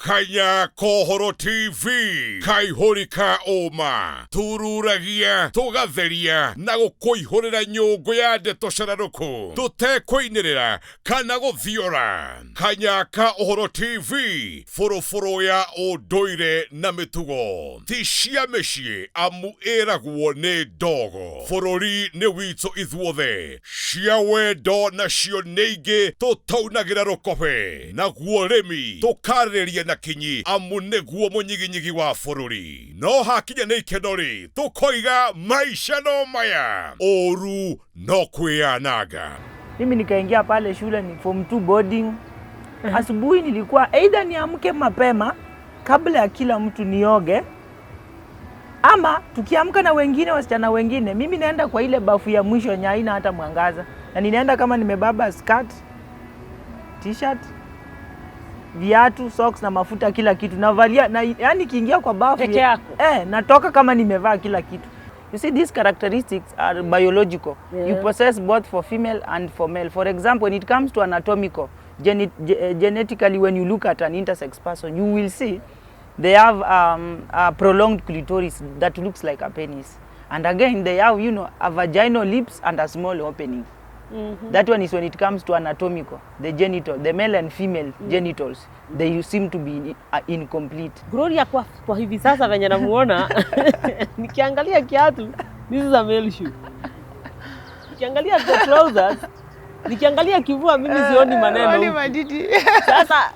Kanya Kohoro TV kaihũri ka ũma tururagia tũgatheria na gũkũihũrĩra nyũngũ ya ndeto cararũkũ tũtekũinĩrĩra kana gũthiora. Kanya ka Ũhoro TV bũrũbũrũ ya ũndũire na mĩtugo ti cia mĩciĩ amu ĩragwo nĩ ndogo. Bũrũri nĩ witũ ithuothe, cia wendo nacio nĩ ingĩ tũtaunagĩra rũkobe, naguo ũrĩmi tũkarĩrĩria na kinyi amu nĩguo mũnyiginyigi wa bũrũri. No hakinya nĩ ikeno-rĩ, tũkoiga maica no maya, ũru no kwĩyananga. Mimi nikaingia pale shule ni form 2 boarding. Asubuhi nilikuwa either niamke mapema kabla ya kila mtu nioge, ama tukiamka na wengine wasichana wengine, mimi naenda kwa ile bafu ya mwisho yenye haina hata mwangaza, na ninaenda kama nimebaba skirt, t-shirt, viatu, socks na mafuta, kila kitu navalia, na yani kiingia kwa bafu Peke yako? Natoka kama nimevaa kila kitu. You see, these characteristics are biological. You possess both for female and for male. For example, when it comes to anatomical, genetically, when you look at an intersex person, you will see they have a prolonged clitoris that looks like a penis. And again, they have, a vaginal lips and a small opening. That one is when it comes to anatomical, the genital, the male and female genitals, they seem to be incomplete. Gloria kwa hivi sasa venye namuona, nikiangalia kiatu, this is a male shoe. Nikiangalia the trousers, nikiangalia kifua mimi sioni maneno. Matiti. Sasa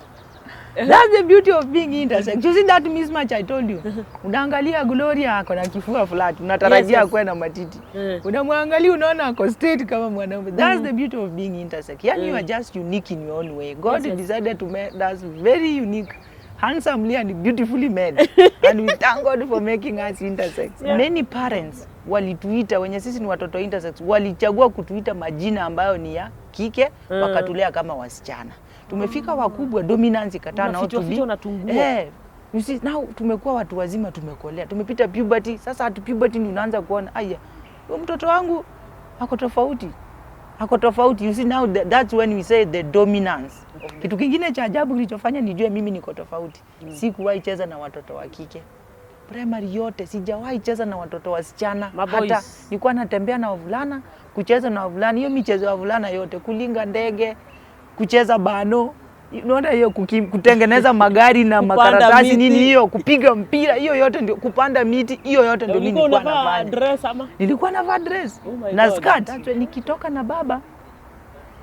That's the beauty of being intersex. You see that mismatch I told you. Unaangalia Gloria ako na kifua flat, unatarajia akuwe na matiti. Unamwangalia unaona ako straight kama mwanaume. That's the beauty of being intersex. Yani you are just unique in your own way. God decided to make us very unique, handsomely and beautifully made. And we thank God for making us intersex. Many parents walituita, wenye sisi ni watoto intersex, walichagua kutuita majina ambayo ni ya kike, wakatulea kama wasichana. Tumefika wakubwa, dominance ikataa na Unafichwa watu fichwa na tunguo. You see, now tumekuwa watu wazima, tumekolea, tumepita puberty. Sasa at puberty ndio unaanza kuona aya, huyu mtoto wangu ako tofauti, ako tofauti. You see now that's when we say the dominance. Kitu kingine cha ajabu kilichofanya nijue mimi niko tofauti, sikuwahi cheza na watoto wa kike primary yote, sijawahi cheza na watoto wasichana. Maboys. Hata nilikuwa natembea na wavulana, kucheza na wavulana, hiyo michezo ya wavulana yote, kulinga ndege, kucheza bano, unaona hiyo, kutengeneza magari na Kupanda makaratasi miti. nini hiyo, kupiga mpira hiyo yote ndio, kupanda miti hiyo yote ndio mimi ulikuwa nilikuwa unavaa nafanya. dress ama? Nilikuwa navaa dress Oh my na God. skirt. That's when nikitoka na baba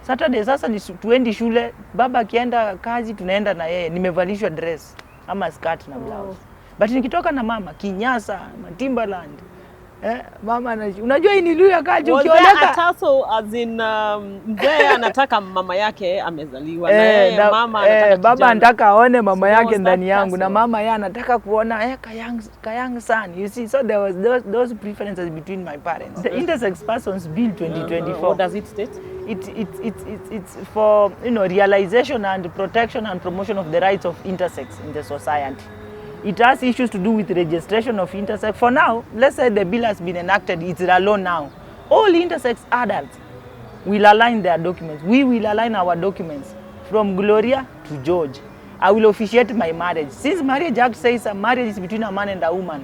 Saturday, sasa ni tuendi shule, baba akienda kazi tunaenda na yeye, nimevalishwa dress ama skirt na blouse. But nikitoka na mama kinyasa, Timberland. Mama na, unajua hii ni Luya kaji Was there a ukioleka. tussle as in, mzee anataka mama yake amezaliwa na yeye mama anataka Baba kijana. anataka aone mama So yake was that ndani yangu na tussle? mama yeye anataka kuona kayang son. You see, so there was those preferences between my parents. The Intersex Persons Bill 2024. What does it state? It's for realization and protection and promotion of the rights of intersex in the society. It has issues to do with registration of intersex. For now, let's say the bill has been enacted, it's a law now. All intersex adults will align their documents. We will align our documents from Gloria to George. I will officiate my marriage. Since Marriage Act says a marriage is between a man and a woman,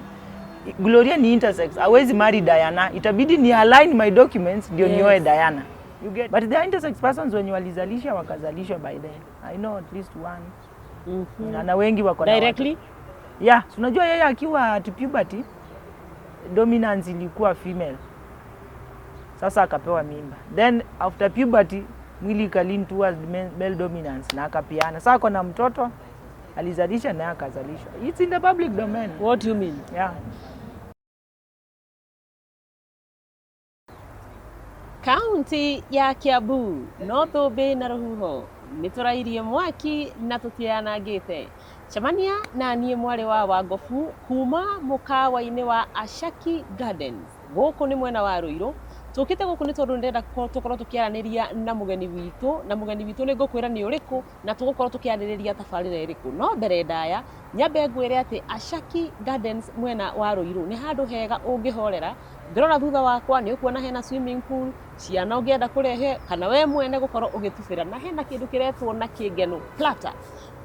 Gloria ni intersex, hawezi marry Diana. Itabidi ni align my documents ndio nioe Diana. You get? But there are intersex persons wenye walizalisha wakazalishwa by then. I know at least one. Na wengi wako na Directly? watoto. Yeah, so unajua yeye akiwa at puberty dominance ilikuwa female. Sasa akapewa mimba. Then after puberty mwili ikalean towards male dominance na akapiana. Sasa ako na mtoto alizalisha na akazalishwa. It's in the public domain. What do you mean? Yeah. Kaunti ya Kiambu no thũmbĩ na rũhuho nĩ tũrairie mwaki na tũtianangĩte. Cemania na niĩ mwarĩ wa Wangobu kuma mũkawa-inĩ wa Ashaki Gardens gũkũ nĩ mwena wa Ruiru. Tũkĩte gũkũ nĩ tondũ ndĩrenda tũkorwo tũkĩaranĩria na mũgeni witũ, na mũgeni witũ nĩ ngũkwĩra nĩ ũrĩkũ na tũgũkorwo tũkĩarĩrĩria tabarĩra ĩrĩkũ. No mbere ndaya nyambe ngwĩre atĩ Ashaki Gardens mwena wa Ruiru nĩ handũ hega ũngĩhorera. Ngĩrora thutha wakwa nĩ ũkuona hena swimming pool, ciana ũngĩenda kũrehe kana we mwene gũkorwo ũgĩtubĩra, na hena kĩndũ kĩretwo na kĩngeno platter.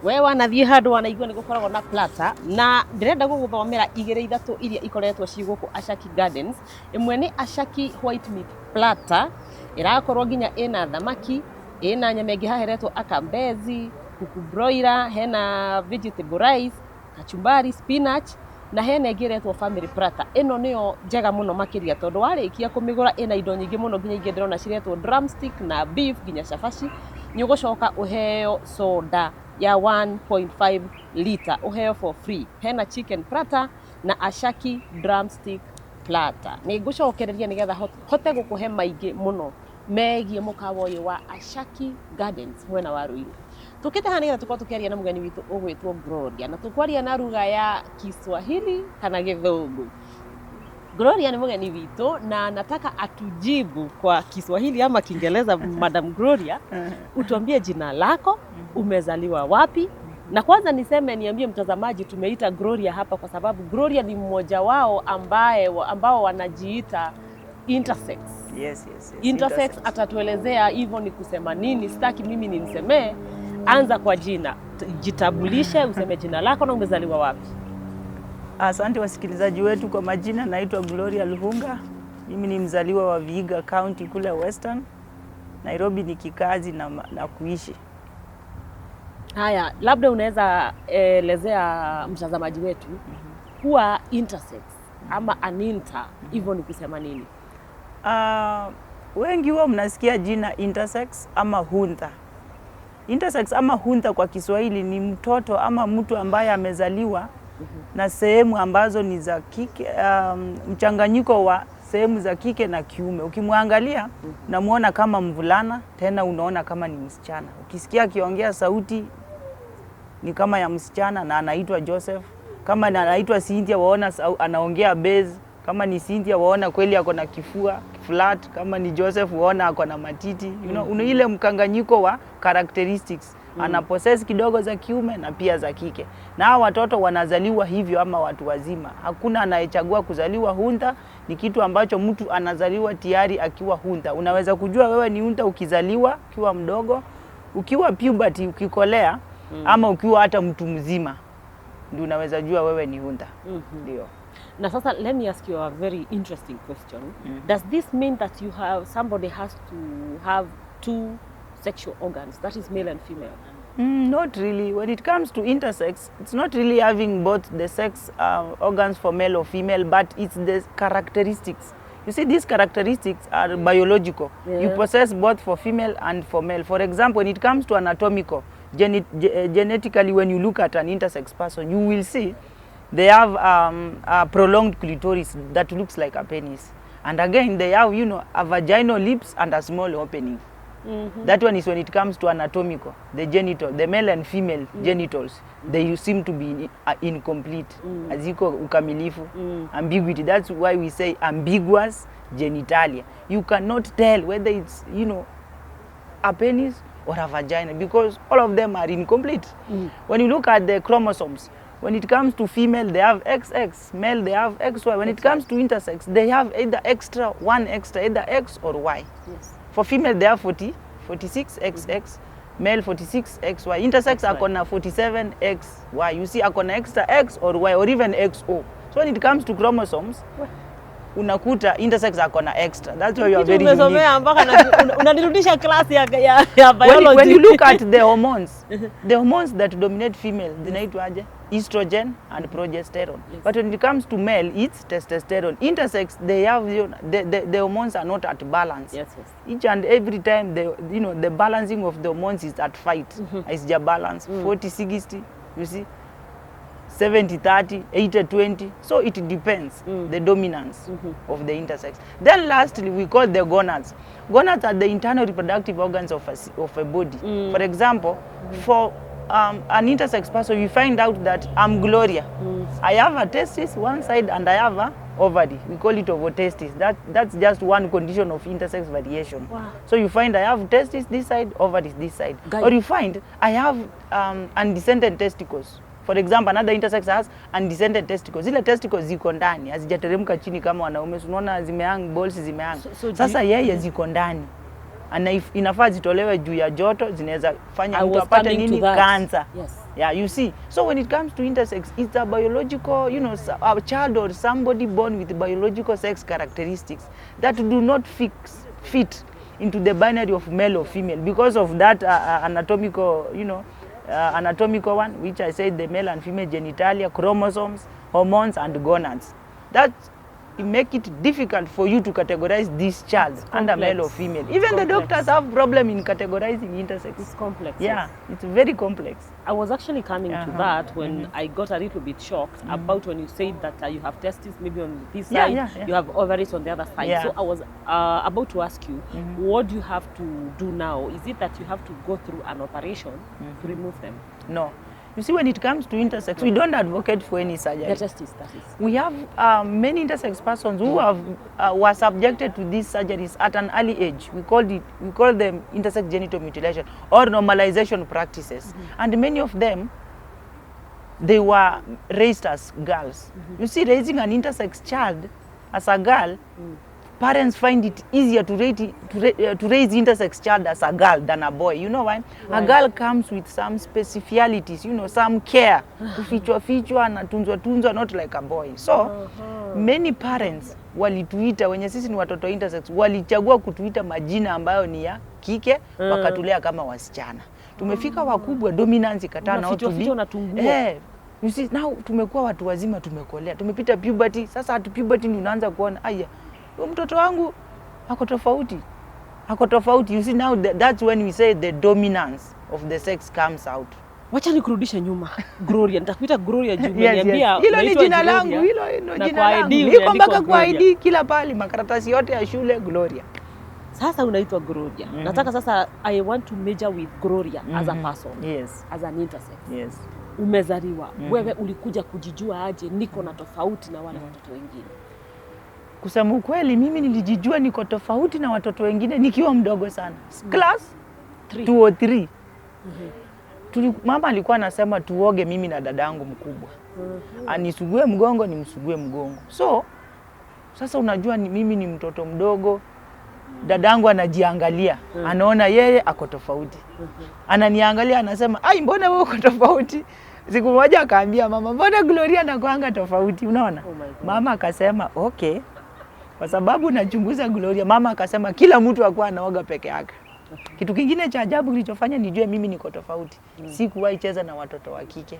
We wanathiĩ handũ wanaigua nĩ gũkoragwo na platter, na ndĩrenda gũgũthomera igĩrĩ ithatũ iria ikoretwo ci gũkũ Ashaki Gardens. Ĩmwe nĩ Ashaki white meat platter, ĩrakorwo nginya ĩna thamaki, ĩna nyama ĩngĩ haha ĩretwo akambezi, kuku broiler, hena vegetable rice, kachumbari, spinach, na hena ĩngĩ ĩretwo family platter. Ĩno nĩyo njega mũno makĩria tondũ warĩkia kũmĩgũra ĩna indo nyingĩ mũno, nginya ingĩ ndĩrona ciretwo drumstick na beef nginya cabaci. Nĩ ũgũcoka ũheo soda ya 1.5 liter, ũheo for free. Hena chicken platter na Ashaki drumstick platter. Nĩ ngũcokereria nĩgetha hote gũkũhe maingĩ mũno megiĩ mũkawa ũyũ wa Ashaki Gardens mwena wa Ruiru. Tũkĩte haha nĩgetha tũkorwo tũkĩaria na mũgeni witũ ũgwĩtwo Gloria, na tũkwaria na lugha ya Kiswahili kana Gĩthũngũ. Gloria ni mgeni witũ na nataka atujibu kwa Kiswahili ama Kiingereza. Madam Gloria, utuambie jina lako, umezaliwa wapi? Na kwanza niseme, niambie mtazamaji, tumeita Gloria hapa kwa sababu Gloria ni mmoja wao ambao wanajiita intersex. Yes. Intersex, atatuelezea hivyo ni kusema nini, sitaki mimi nimsemee. Anza kwa jina, jitambulishe, useme jina lako na umezaliwa wapi. Asante wasikilizaji wetu. Kwa majina naitwa Gloria Luhunga. Mimi ni mzaliwa wa Vihiga County kule Western. Nairobi ni kikazi na kuishi. Haya, labda unaweza elezea mtazamaji wetu kuwa intersex ama an inter, hivyo ni kusema nini? Wengi huwa mnasikia jina intersex ama huntha. Intersex ama huntha kwa Kiswahili ni mtoto ama mtu ambaye amezaliwa na sehemu ambazo ni za kike, mchanganyiko wa sehemu za kike na kiume. Ukimwangalia unamuona kama mvulana, tena unaona kama ni msichana. Ukisikia akiongea sauti ni kama ya msichana na anaitwa Joseph. Kama na anaitwa Cynthia, waona anaongea bass. Kama ni Cynthia, waona kweli ako na kifua flat. Kama ni Joseph, waona ako na matiti. Una ile mkanganyiko wa characteristics. Ana possess kidogo za kiume na pia za kike. Na hawa watoto wanazaliwa hivyo ama watu wazima. Hakuna anayechagua kuzaliwa huntha, ni kitu ambacho mtu anazaliwa tayari akiwa huntha. Unaweza kujua wewe ni huntha ukizaliwa ukiwa mdogo, ukiwa puberty ukikolea, ama ukiwa hata mtu mzima ndio unaweza jua wewe ni huntha. Ndio. Na sasa let me ask you a very interesting question. Does this mean that you have somebody has to have two sexual organs, that is male and female? Not really. When it comes to intersex, it's not really having both the sex organs for male or female, but it's the characteristics. You see, these characteristics are biological. You possess both for female and for male. For example, when it comes to anatomical, genetically, when you look at an intersex person, you will see they have a prolonged clitoris that looks like a penis. And again, they have a vaginal lips and a small opening. That one is when it comes to anatomical, the genital, the male and female genitals, they seem to be incomplete. Haziko ukamilifu, ambiguity. That's why we say ambiguous genitalia. You cannot tell whether it's a penis or a vagina because all of them are incomplete. When you look at the chromosomes, when it comes to female, they have XX, male, they have XY. When it comes to intersex, they have either extra, one extra, either X or Y. For female, they have 40, 46 XX, male 46 XY. Intersex XY. akona 47 XY. You see, akona extra X or Y or even XO. So when it comes to chromosomes, unakuta intersex akona extra. That's why you are Kitu very unique. umesomea mpaka unanirudisha class ya biology. When you look at the hormones that dominate female zinaitwaje? Estrogen and progesterone. But when it comes to male, it's testosterone. Intersex, they have the hormones are not at balance. Each and every time the balancing of the hormones is at fight. Haija balance 40 60, you see, 70 30, 80 20. So it depends the dominance of the intersex. Then lastly, we call the gonads. Gonads are the internal reproductive organs of a body. For example, for an intersex person, you find out that I'm Gloria. I have a testis one side and I have a ovary. We call it ovotestis. That's just one condition of intersex variation. Wow. So you find I have testis this side, ovaries this side. Guy. Or you find I have undescended testicles. For example, another intersex has undescended testicles. Zile testicles ziko ndani, hazijateremka chini kama wanaume. So unaona zimehang, balls zimehang. So do Sasa yeye ziko ndani. Ana inafaa zitolewe juu ya joto, zinaweza fanya I mtu was apate coming to nini, that. Cancer. Yes. Yeah, you see. So when it comes to intersex, it's a biological, a child or somebody born with biological sex characteristics that do not fit into the binary of male or female because of that anatomical one, which I said the male and female genitalia, chromosomes, hormones, and gonads. That it make it difficult for you to categorize this child under male or Complex. Female. Even the Complex. Doctors have problem in categorizing intersex. It's complex. Yeah, Yes. it's very complex. I was actually coming to that when I got a little bit shocked about when you said that you have testes maybe on this side, you have ovaries on the other side. So I was about to ask you, what do you have to do now? Is it that you have to go through an operation to remove them? No. You see, when it comes to intersex, we don't advocate for any surgery. The testes, that is. We have many intersex persons who have were subjected to these surgeries at an early age. We call them intersex genital mutilation or normalization practices. And many of them, they were raised as girls. You see, raising an intersex child as a girl, parents find it easier to raise intersex child as a girl than a boy. You know why? Why? A girl comes with some specialities, some care. Kufichwa fichwa, anatunzwa tunzwa, not like a boy. So, many parents walituita, wenye sisi ni watoto intersex, walichagua kutuita majina ambayo ni ya kike, wakatulea kama wasichana. Tumefika wakubwa, dominance ikataa na Unafichwa to be- fichwa na tunguo. Eh, you see, now tumekuwa watu wazima, tumekolea, tumepita puberty. Sasa at puberty ndio unaanza kuona aya, huyu mtoto wangu ako tofauti, ako tofauti. You see now that's when we say the dominance of the sex comes out. Wacha nikurudishe nyuma. Gloria, nitakuita Gloria juu Yes, yes. umeniambia Hilo ni unaitwa jina Gloria. langu, hilo ndio Na jina kwa langu. ID Liko umeandikwa mpaka kwa Gloria. ID kila pahali, makaratasi yote ya shule Gloria. Sasa unaitwa Gloria. Nataka sasa I want to major with Gloria as a person. Yes. As an intersex. Yes. Umezaliwa. Wewe ulikuja kujijua aje niko na tofauti na wale watoto wengine? Kusema ukweli, mimi nilijijua niko tofauti na watoto wengine nikiwa mdogo sana. Class Three. 2 or 3. Mama alikuwa anasema tuoge mimi na dadangu mkubwa. Anisugue mgongo nimsugue mgongo. So sasa unajua mimi ni mtoto mdogo, dadangu anajiangalia, anaona yeye ako tofauti. Ananiangalia anasema, "Ai, mbona wewe uko tofauti?" Siku moja akaambia mama, "Mbona Gloria anakuanga tofauti?" Unaona? Oh my God. Mama akasema, "Okay." Kwa sababu nachunguza Gloria, mama akasema kila mtu akuwa anaoga peke yake. Kitu kingine cha ajabu kilichofanya nijue mimi niko tofauti, sikuwahi cheza na watoto wa kike.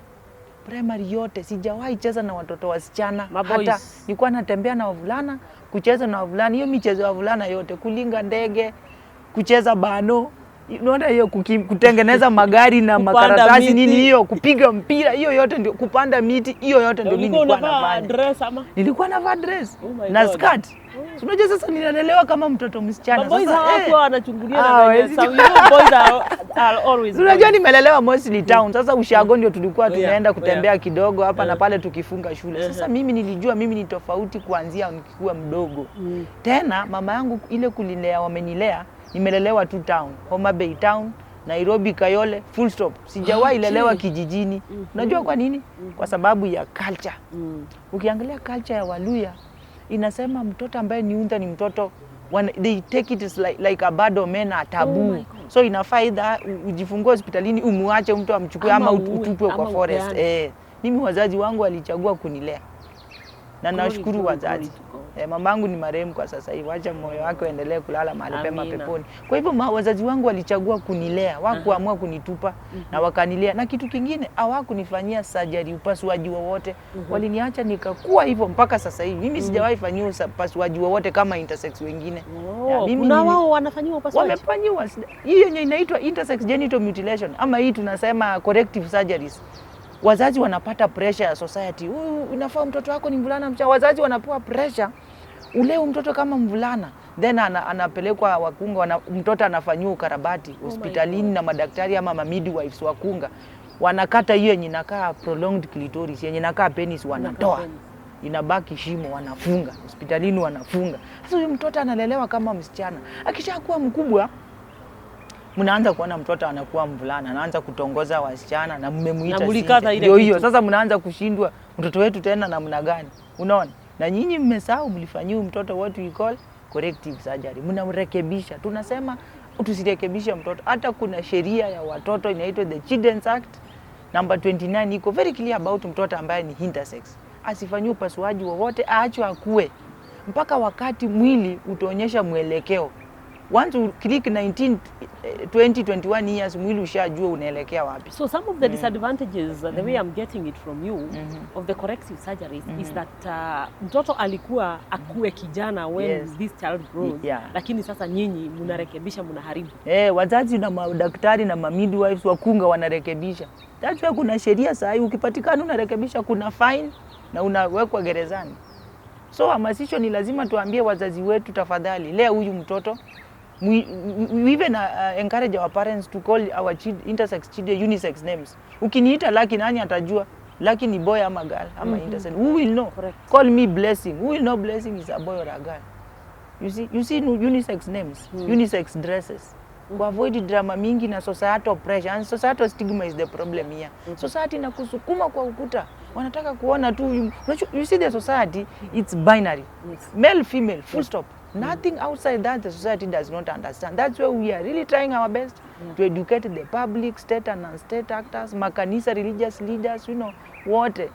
Primary yote sijawahi cheza na watoto wasichana. Maboys. Hata nilikuwa natembea na wavulana, kucheza na wavulana, hiyo michezo ya wavulana yote, kulinga ndege, kucheza bano, unaona hiyo kutengeneza magari na Kupanda makaratasi miti. nini hiyo, kupiga mpira hiyo yote ndio, kupanda miti hiyo yote ndio mimi Ulikuwa nilikuwa unavaa nafanya. dress ama? Nilikuwa navaa dress Oh my na God. skirt. Si unajua sasa ninalelewa kama mtoto msichana. Maboys Sasa, hawakuwa wanachungulia na Ah, venye wezi- some, you know, boys are always Si unajua boys. nimelelewa mostly town. Sasa ushago ndio tulikuwa Oh, yeah. tunaenda Oh, kutembea yeah. kidogo hapa na pale tukifunga shule. Sasa mimi nilijua mimi ni tofauti kuanzia nikiwa mdogo. Tena mama yangu ile kulilea wamenilea, nimelelewa tu town, Homa Bay town, Nairobi Kayole, full stop. Sijawahi lelewa kijijini. Unajua kwa nini? Kwa sababu ya culture. Ukiangalia culture ya Waluya inasema mtoto ambaye ni untha ni mtoto they take it as like a bad omen, a taboo. Oh my God. So inafaa either ujifungue hospitalini umuache mtu amchukue Ama ama uue, utupwe kwa ama forest. upeane. Eh, mimi wazazi wangu walichagua kunilea na Glory, nashukuru glory, wazazi. glory to God. Eh, mamangu ni marehemu kwa sasa hivi, acha moyo wake uendelee kulala mahali pema Amina. peponi. Kwa hivyo wazazi wangu walichagua kunilea, wakuamua kunitupa na wakanilea. Na kitu kingine hawakunifanyia surgery, upasuaji wowote. Waliniacha nikakua hivyo mpaka sasa hivi. Mimi sijawahi fanyiwa upasuaji wowote kama intersex wengine. Oh, Ya, mimi kuna wao wanafanyiwa upasuaji? Wamefanyiwa hii yenye inaitwa intersex genital mutilation ama hii tunasema corrective surgeries. Wazazi wanapata pressure ya society. Huyu inafaa mtoto wako ni mvulana mchana. Wazazi wanapewa pressure ule mtoto kama mvulana, then anapelekwa wakunga, mtoto anafanyiwa ukarabati hospitalini God. na madaktari ama ma midwives wakunga wanakata hiyo yenye inakaa prolonged clitoris, yenye inakaa penis wanatoa penis. Inabaki shimo, wanafunga hospitalini, wanafunga. Sasa huyu mtoto analelewa kama msichana, akishakuwa mkubwa mnaanza kuona mtoto anakuwa mvulana, anaanza kutongoza wasichana na mmemuita Na mulikata Cynthia. ile Ndio hiyo kitu. sasa mnaanza kushindwa mtoto wetu tena namna gani? Unaona? Na nyinyi mmesahau mlifanyia huyu mtoto what we call corrective surgery, mnamrekebisha. Tunasema Tusirekebishe mtoto. Hata kuna sheria ya watoto inaitwa the Children's Act number 29, iko very clear about mtoto ambaye ni intersex asifanyiwe upasuaji wowote, aachwe akue mpaka wakati mwili utaonyesha mwelekeo. Once you click 19, 20, 21 years, mwili ushajua unaelekea wapi. So some of the disadvantages, the way I'm getting it from you, of the corrective surgeries is that mtoto alikuwa akue kijana when this child grows, lakini sasa nyinyi mnarekebisha, mnaharibu. Eh, wazazi na madaktari na ma midwives, wakunga wanarekebisha. That's why kuna sheria saa hii, ukipatikana unarekebisha kuna fine na unawekwa gerezani. So hamasisho ni lazima tuambie wazazi wetu, tafadhali lea huyu mtoto. We even encourage our parents to call our intersex children unisex names. Ukiniita Lucky, nani atajua Lucky ni boy ama girl ama intersex? Who will know? Correct. Call me Blessing. Who will know Blessing is a boy or a girl? You see no unisex names, unisex dresses. Kuavoid drama mingi na societal pressure, and societal stigma is the problem here. Society inakusukuma kwa ukuta, wanataka kuona tu you see, the society, it's binary. Male, female, full stop. Nothing outside that the society does not understand. That's why we are really trying our best to educate the public, state and non-state actors, makanisa, religious leaders, wote,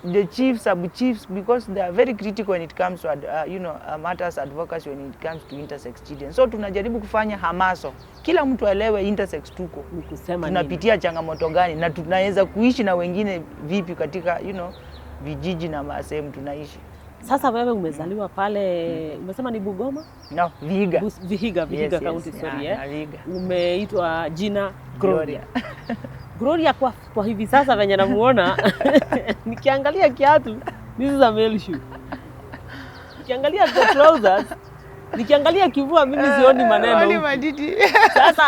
the chiefs, sub chiefs, because they are very critical when it comes to matters advocacy when it comes to intersex children. So tunajaribu kufanya hamaso, kila mtu aelewe intersex tuko Ni kusema nini? Tunapitia changamoto gani na tunaweza kuishi na wengine vipi katika vijiji na sehemu tunaishi. Sasa wewe umezaliwa pale, umesema ni Bugoma? No, Vihiga. Vihiga, Vihiga Yes. County, sorry, Yeah, eh. Vihiga. Umeitwa jina Gloria. Gloria kwa hivi sasa venye namuona, nikiangalia kiatu, this is a male shoe. Nikiangalia the trousers, nikiangalia kifua, mimi sioni maneno. Matiti. Sasa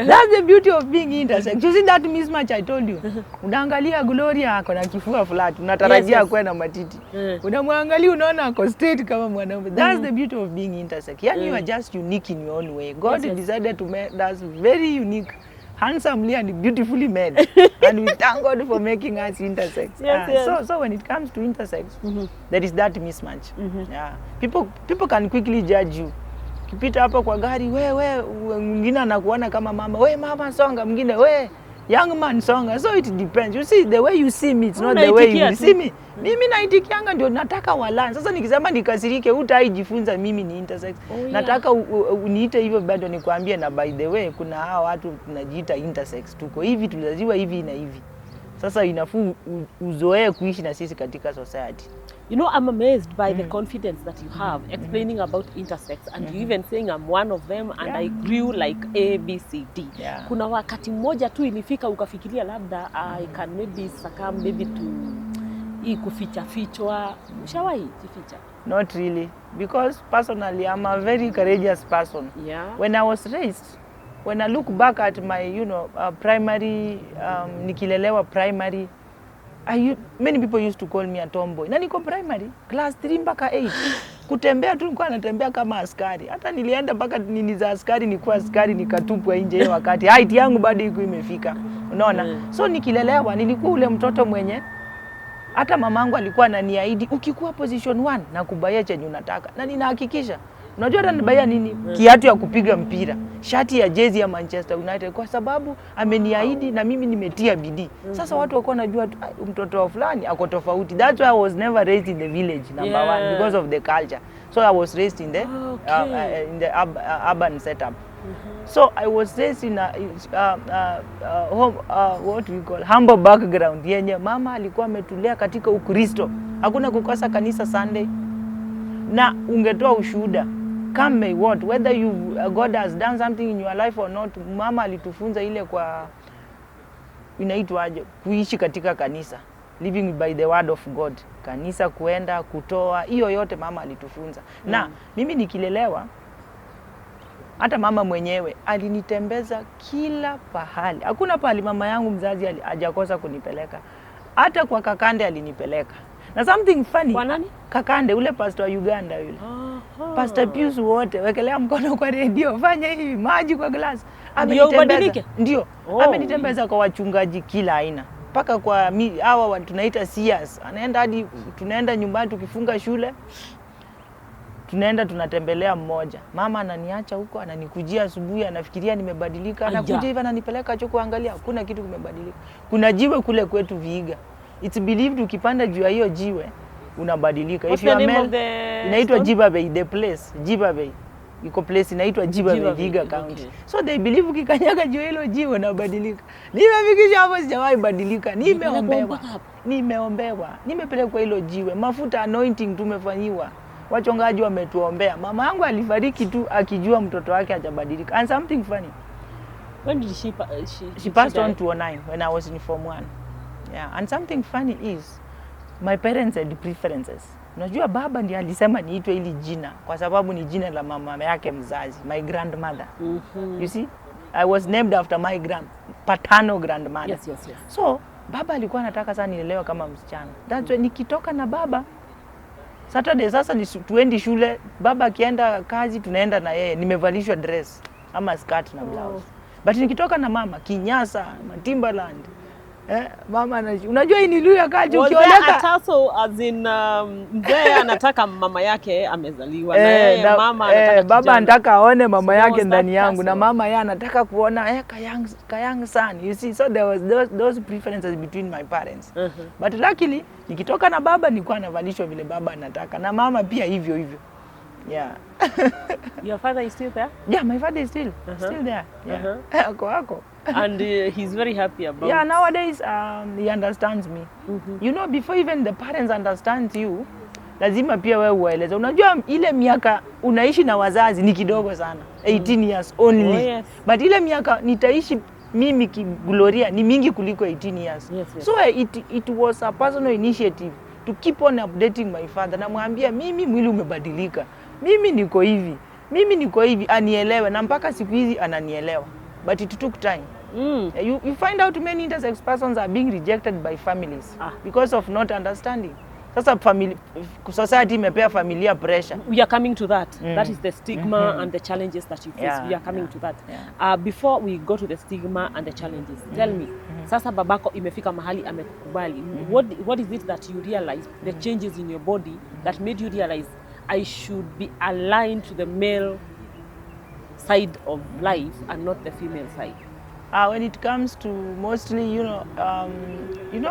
That's the beauty of being intersex. You see that mismatch I told you. Unaangalia Gloria ako na kifua flat, unatarajia akuwe na matiti. Unamwangalia unaona ako straight kama mwanaume. That's the beauty of being intersex. Yani you are just unique in your own way. God decided to make us very unique, handsomely and beautifully made. And we thank God for making us intersex. Ah, so when it comes to intersex, there is that mismatch. Yeah. People can quickly judge you. Ukipita hapa kwa gari, we mwingine anakuona kama mama, "We mama, songa," mwingine, "We young man, songa." So it depends. You see, the way you see me, it's not the way you Unaitikia will tu. see me. Mimi naitikianga ndio nataka wala. Sasa nikisema nikasirike, hutaijifunza mimi ni intersex. Nataka uniite hivyo bado nikwambie, na by the way kuna hawa watu tunajiita intersex, tuko hivi, tulizaliwa hivi na hivi. Sasa inafuu uzoee kuishi na sisi katika society. You know, I'm amazed by the confidence that you have explaining about intersex and you even saying, "I'm one of them and I grew like A, B, C, D." Kuna wakati mmoja tu ilifika ukafikiria labda I can maybe succumb maybe to hii kuficha fichwa? Ushawahi jificha? Not really, because personally I'm a very courageous person. When I was raised, when I look back at my primary, nikilelewa primary, many people used to call me a tomboy. Na niko primary, class 3 mpaka 8. Kutembea tu nilikuwa natembea kama askari. Hata nilienda mpaka nini za askari, nikuwa askari nikatupwa nje hiyo wakati. Height yangu bado iko imefika. Unaona? So nikilelewa nilikuwa ule mtoto mwenye hata mamangu alikuwa ananiahidi, "Ukikuwa position 1 nakubuyia chenye unataka," na ninahakikisha. Unajua hata nibuyia nini? Kiatu ya kupiga mpira, shati ya jezi ya Manchester United, kwa sababu ameniahidi na mimi nimetia bidii. Sasa watu wakuwa wanajua tu, "Ai, mtoto wa fulani ako tofauti." That's why I was never raised in the village, number one, because of the culture. So I was raised in the urban setup. So I was raised in a home, what we call humble background, yenye mama alikuwa ametulea katika Ukristo. Hakuna kukosa kanisa Sunday, na ungetoa ushuhuda come may what, whether you God has done something in your life or not. Mama alitufunza ile kwa inaitwaje, kuishi katika kanisa, living by the word of God, kanisa, kuenda kutoa, hiyo yote mama alitufunza. Na mimi nikilelewa, hata mama mwenyewe alinitembeza kila pahali. Hakuna pahali mama yangu mzazi hajakosa kunipeleka. Hata kwa Kakande alinipeleka. Na something funny, Kwa nani? Kakande, ule pastor wa Uganda yule. Aha. Pastor Pius wote, wekelea mkono kwa redio, fanya hivi, maji kwa glass. Ndio Amenitembeza. ubadilike? Ndio. Oh. Amenitembeza kwa wachungaji kila aina, mpaka kwa hawa tunaita seers. Anaenda hadi tunaenda nyumbani tukifunga shule. Tunaenda tunatembelea mmoja, mama ananiacha huko, ananikujia asubuhi, anafikiria nimebadilika, anakuja hivi ananipeleka cho kuangalia, hakuna kitu kimebadilika. Kuna jiwe kule kwetu Vihiga, it's believed ukipanda juu ya hiyo jiwe unabadilika. What's If you the are name male, of the inaitwa stone? Jiba Bay, the place Jiba Bay, iko place inaitwa Jiba Bay, Jiba Bay, Vihiga County. okay. So they believe ukikanyaga juu ya hilo jiwe unabadilika. Nimefikisha hapo, sijawahi badilika, nimeombewa, mpaka hapo? Nimeombewa, nimepelekwa hilo jiwe, mafuta anointing tumefanyiwa, wachungaji wametuombea. Mama yangu alifariki tu akijua mtoto wake hajabadilika. And something funny, When did she she, she did passed die? on 2009 when I was in form 1. Yeah, and something funny is my parents had preferences. Unajua baba ndiye alisema niitwe hili jina kwa sababu ni jina la mama yake mzazi, my grandmother. You see, I was named after my paternal grandmother. Yes. So baba alikuwa anataka sana nilelewe kama msichana. That's why nikitoka na baba Saturday sasa ni tuendi shule, baba akienda kazi tunaenda na yeye, nimevalishwa dress ama skirt na blouse. But nikitoka na mama kinyasa, Timberland. Eh, mama unajua hii ni Luhya culture. Was there a Ukioleka tussle, as in mzee anataka mama yake amezaliwa na Eh, yeye mama anataka baba kijana. anataka aone mama So there yake was that ndani yangu na tussle. Mama yeye anataka kuona kayang son, you see. So there was those preferences between my parents. But luckily nikitoka na baba nilikuwa navalishwa vile baba anataka na mama pia hivyo hivyo, yeah. Your father is still there? Yeah, my father is still there, yeah. Ako ako. And he's very happy about Yeah, nowadays he understands me. Before even the parents understand you, lazima pia wewe uwaeleze. Unajua ile miaka unaishi na wazazi ni kidogo sana, 18 years only. Oh, yes. But ile miaka nitaishi mimi Gloria ni mingi kuliko 18 years. Yes. So it was a personal initiative to keep on updating my father. Namwambia mimi mwili umebadilika, mimi niko hivi, mimi niko hivi, anielewe, na mpaka siku hizi ananielewa. But it took time. You find out many intersex persons are being rejected by families because of not understanding. Sasa family, society imepea familia pressure. We are coming to that. That is the stigma and the challenges that you face. We are coming to that. Before we go to the stigma and the challenges, tell me, sasa babako imefika mahali amekukubali. What is it that you realize, the changes in your body that made you realize I should be aligned to the male side of life and not the female side? When it comes to mostly,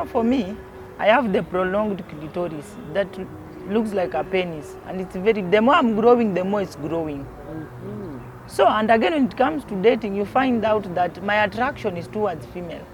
for me, I have the prolonged clitoris that looks like a penis, and it's very. The more I'm growing, the more it's growing. So, and again, when it comes to dating, you find out that my attraction is towards female.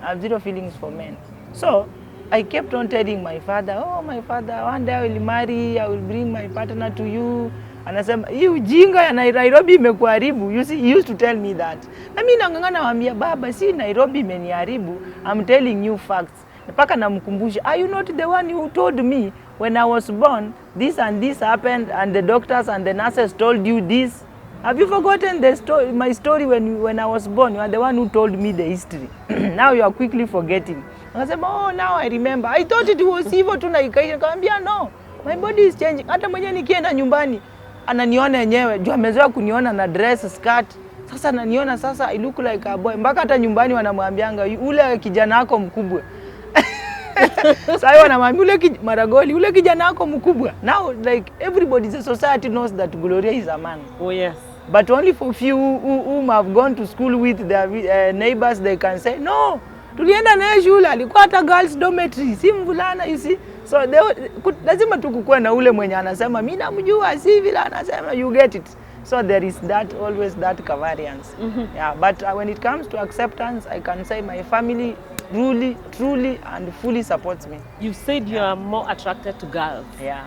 I have zero feelings for men. So, I kept on telling my father, "Oh, my father, one day I will marry, I will bring my partner to you." Anasema, "Hii ujinga ya Nairobi imekuharibu." You see, he used to tell me that. Na mimi nang'ang'ana namwambia, "Baba, si Nairobi imeniharibu, I'm telling you facts." Mpaka namkumbusha, "Are you not the one who told me when I was born, this and this happened and the doctors and the nurses told you this? Have you forgotten the story, my story when I was born? You are the one who told me the history. Now you are quickly forgetting." Akasema, "Oh, now I remember. I thought it was hivyo tu na ikaisha." Nikamwambia, "No, my body is changing." Hata mwenyewe nikienda nyumbani ananiona yenyewe, juu amezoea kuniona na dress, skirt. Sasa ananiona sasa I look like a boy. Mpaka hata nyumbani wanamwambianga, "Ule kijana wako mkubwa." Sasa wanamwambia ule Maragoli, "Ule kijana wako mkubwa." Now like everybody in the society knows that Gloria is a man. Oh yes. But only for few whom have gone to school with their neighbors, they can say, "No, tulienda naye shule, alikuwa hata girls dormitory, si mvulana," you see. So they, lazima tu kukuwe na ule mwenye anasema, "Mi namjua, si vile anasema," you get it. So there is that always that covariance. Yeah, but when it comes to acceptance, I can say my family truly, truly and fully supports me. You said you are more attracted to girls. Yeah.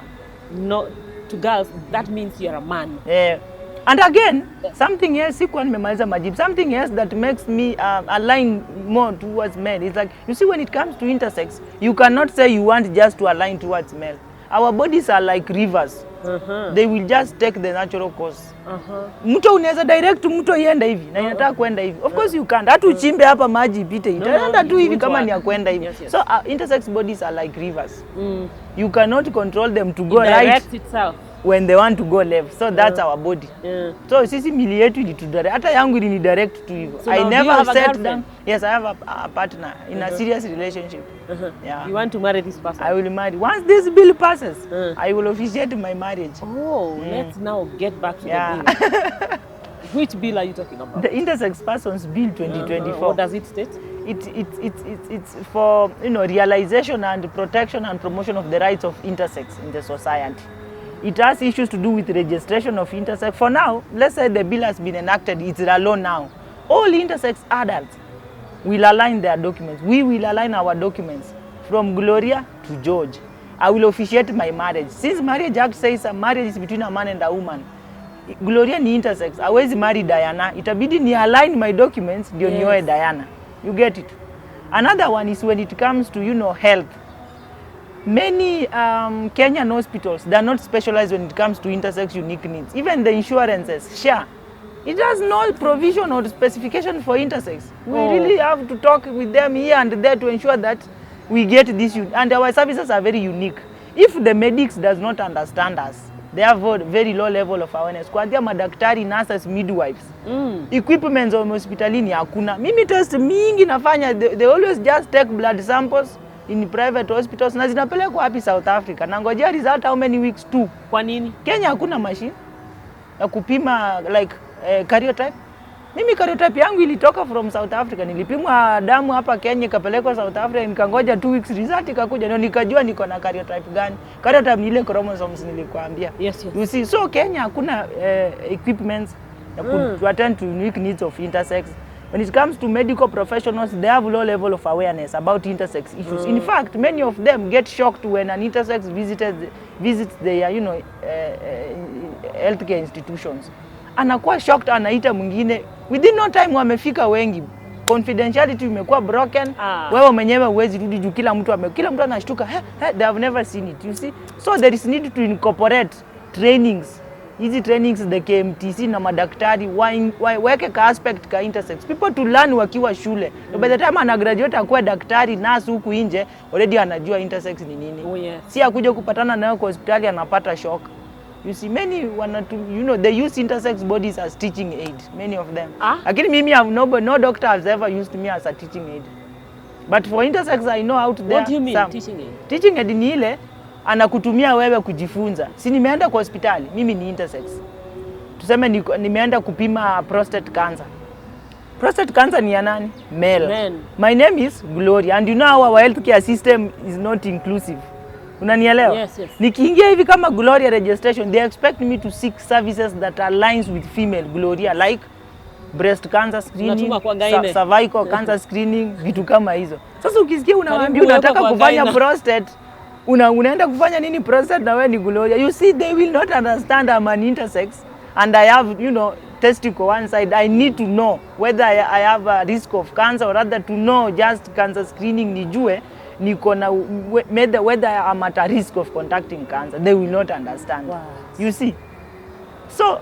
Not to girls, that means you're a man. Yeah. And again, something else, sikuwa nimemaliza majibu. Something else that makes me align more towards men is like, you see, when it comes to intersex, you cannot say you want just to align towards male. Our bodies are like rivers. They will just take the natural course. Mto unaweza direct mto iende hivi na inataka kwenda hivi. Of course you can't. Hata uchimbe hapa maji ipite, itaenda tu hivi kama ni ya kwenda hivi. Yes. So intersex bodies are like rivers. You cannot control them to go right. Direct itself. When they want to go left. So that's our body. So sisi mili yetu ilitudirect, hata yangu ilinidirect tu hivyo. So I now do you never have a sat girlfriend? down. Yes, I have a partner in a serious relationship. Yeah. You want to marry this person? I will marry. Once this bill passes, I will officiate my marriage. Oh, let's now get back to the bill. Which bill are you talking about? The Intersex Persons Bill 2024. What does it state? It's for realization and protection and promotion of the rights of intersex in the society. It has issues to do with registration of intersex. For now, let's say the bill has been enacted, it's a law now. All intersex adults will align their documents. We will align our documents from Gloria to George. I will officiate my marriage. Since Marriage Act says a marriage is between a man and a woman, Gloria ni intersex, hawezi marry Diana. Itabidi ni align my documents ndio nioe Diana. You get it? Another one is when it comes to health. Many Kenyan hospitals, they are not specialized when it comes to intersex unique needs. Even the insurances, SHA, it has no provision or specification for intersex. We really have to talk with them here and there to ensure that we get this. And our services are very unique. If the medics does not understand us, they have a very low level of awareness. Kuanzia madaktari, nurses, midwives. Equipments wa hospitalini hakuna. Mimi test mingi nafanya, they always just take blood samples in private hospitals na zinapelekwa wapi? South Africa. Na ngojea result how many weeks? Two. Kwa nini? Kenya hakuna machine ya kupima like karyotype. Mimi karyotype yangu ilitoka from South Africa. Nilipimwa damu hapa Kenya ikapelekwa South Africa, nikangoja 2 weeks result ikakuja, ndio nikajua niko na karyotype gani. Karyotype ni ile chromosomes nilikwambia. You see, so Kenya hakuna equipments ya to attend to unique needs of intersex. When it comes to medical professionals, they have low level of awareness about intersex issues. In fact, many of them get shocked when an intersex visits their healthcare institutions. Anakuwa shocked, anaita mwingine. Within no time wamefika wengi. Confidentiality imekuwa broken. Wewe mwenyewe huwezi rudi juu kila mtu anashtuka, "He, he," they have never seen it, you see. So there is need to incorporate trainings, hizi trainings the KMTC na madaktari waweke ka aspect ka intersex people to learn wakiwa shule. Mm. By the time ana graduate akuwe daktari, nurse huku nje, already anajua intersex ni nini. Si akuja kupatana nayo kwa hospitali anapata shock. You see, many wanatu, they use intersex bodies as teaching aid, many of them. Lakini mimi have no doctor has ever used me as a teaching aid. But for intersex I know out there What do you mean, some, teaching aid? Teaching aid ni ile anakutumia wewe kujifunza. Si nimeenda kwa hospitali, mimi ni intersex. Tuseme nimeenda kupima prostate cancer. Prostate cancer ni ya nani? Male. Men. My name is Gloria and you know how our healthcare system is not inclusive. Unanielewa? Yes. Nikiingia hivi kama Gloria registration, they expect me to seek services that aligns with female Gloria, like breast cancer screening, Unatuma kwa gynae. Cervical cancer screening, vitu kama hizo. Sasa ukisikia unawaambia Karibu unataka wekwa kwa kufanya gynae. Prostate, unaenda kufanya nini prostate na wewe ni Gloria? You see, they will not understand I'm an intersex and I have testicle one side. I need to know whether I have a risk of cancer, or rather to know just cancer screening, nijue niko na whether I'm at a risk of contracting cancer. They will not understand. You see? So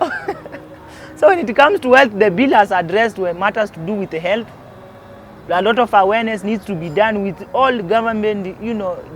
when it comes to health, the bill has addressed where matters to do with the health. A lot of awareness needs to be done with all government